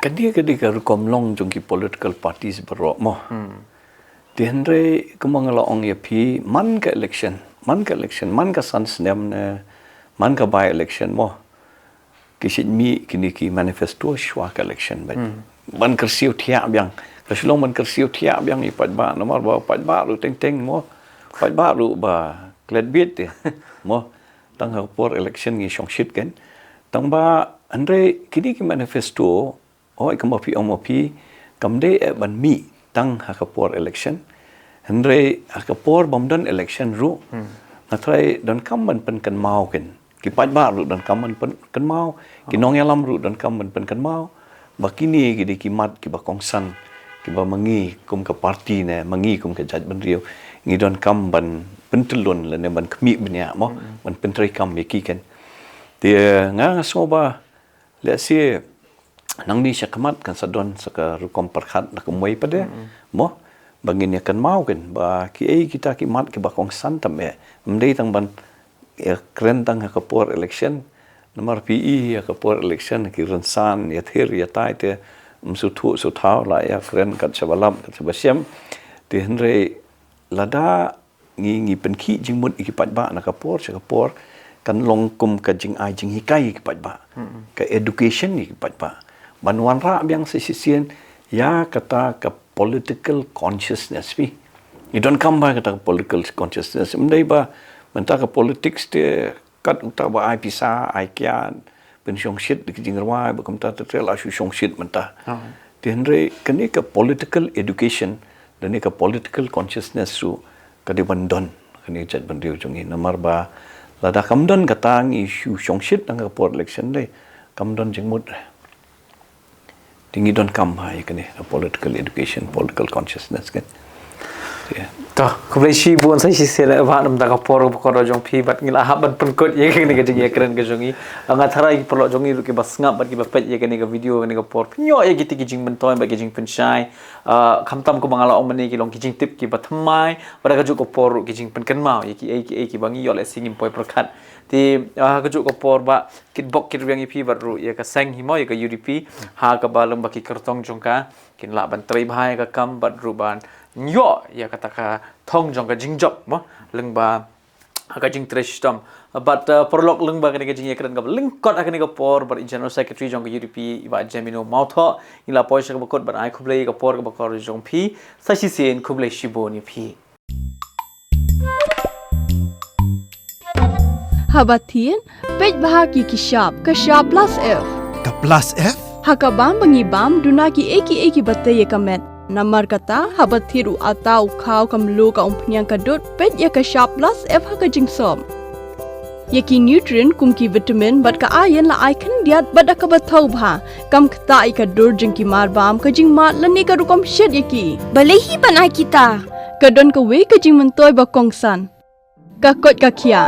Kane ka dei ka rukom long jong ki political parties baroh mo. Te hynrei kumba nga la ong ïa phi, man ka election, man ka election, man ka san snem ne, man ka by election mo, ki shait mih kine ki manifesto shwa ka election ban, ban kyrsiew thiah biang. Ka shu long ban kyrsiew thiah biang ïa paidbah, namar ba paidbah ruh teng teng mo, paidbah ruh ba klet bit te mo. Tang ha ka por election ngi shongshit kan. Tang ba hynrei kine ki manifesto, oh, kumba phi ong ma phi, kam dei eh ban mih tang ha ka por election. Hynrei ha ka por bym don election ruh, nga tharai donkam ban pynkynmaw kan. Ki paidbah ruh donkam ban pynkynmaw, ki nongïalam ruh donkam ban pynkynmaw ba kine ki dei ki mat kiba kongsan, kiba ma ngi kum ka party ne ma ngi kum ka jaitbynriew ngi donkam ban pyntyllun lane ban khmih bniah mo, ban pyntreikam ïa ki kan. Te nga nga sngew ba lehse nangne shakhmat kan sa don sa ka rukom pyrkhat na kumwei pat de mo, ba ngin ïa kynmaw kan ba kiei kita ki mat kiba kongsan tam eh, ym dei tang ban ïa kren tang ha ka por election. Namar phi i ha ka por election ki rynsan ïathir ïatai te ym sngewthuh sngewthaw, la ïa kren kat shaba lap kat shaba shem. Te hynrei lada ngi, ngi pynkhih jingmut ïa ki paidbah na ka por sha ka por, kan long kum ka jingai jinghikai ïa ki paidbah, ka education ïa ki paidbah, ban wanrah biang sa shisien ïa kata ka political consciousness phi. Ngi donkam ba kata ka political consciousness, ym dei ba mynta ka politics te kat uta ba ai pisa, ai kiad, pynshongshit da ki jingrwai, ba kumta te te la shu shongshit mynta. Te hynrei kane ka political education lane ka political consciousness ruh ka dei ban don ha kane ka jaitbynriew jong ngi, namar ba lada kam don kata ngi shu shongshit tang ha ka por election, dei kam don jingmut. Te ngi donkam ha ïa kane ka political education, political consciousness kan. Te To, khublei shibun sa shisien eh Bah, namar ka por kaba kordor jong phi bad ngi la hap ban pynkut ïa kane ka jingïakren ka jong ngi. Ah, nga tharai ki paralok jong ngi ruh kiba sngap bad kiba peit ïa kane ka video kane ka por, phin ïoh ïa kiti ki jingmyntoi bad ki jingpynshai. Ah, khamtam kumba nga la ong mynne ki long ki jingtip kiba thymmai, bad ha kajuh ka por ruh ki jingpynkynmaw ïa kiei kiei kiba ngi ïoh lehse ngim poi pyrkhat. Te, ah, ha kajuh ka por Bah, kitbok kitrwiang ïa phi bad ruh ïa ka seng hi mo, ïa ka U D P, ha kaba lyngba ki kyrtong jong ka kin lah ban trei bha ïa ka kam bad ruh ban ïoh ïa kata ka thong jong ka jingjop mo, lyngba ha ka jingtrei shitom. Bad, uh, paralok, lyngba kane ka jingïakren kaba lyngkot ha kane ka por bad i General Secretary jong ka U D P, i Bah Jemino Mawthoh, ngi la poi sha kaba kut bad ai khublei ïa ka por kaba kordor jong phi. Sa shisien khublei shibun ïa phi. Haba thied, peit bha ki ki shap, ka shap plus F. Ka plus F? Ha ka bam ba ngi bam duna kiei kiei kiba tei ïa ka met. Namar kata, haba thied u atta, u khaw, ka mluh, ka umphniang, ka dud, peit ïa ka shap plus F ha ka jingsop. Ïa ki nutrient kum ki vitamin bad ka iron la ai khyndiat bad da kaba thaw bha. Kam ktah ïa ka dur jong ki marbam, ka jingmad lane ka rukom shet ïa ki. Balei hi ban ai kita? Ka don kawei ka jingmyntoi ba kongsan. Ka koit ka khiah.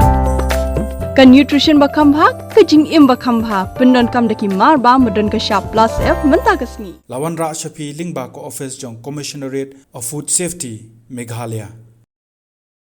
Ka nutrition ba kham bha, ka jingim ba kham bha. Pyndonkam da ki marbam ba don ka shap plus F mynta ka sngi. La wanrah sha phi lyngba ka office jong Commissionerate of Food Safety, Meghalaya.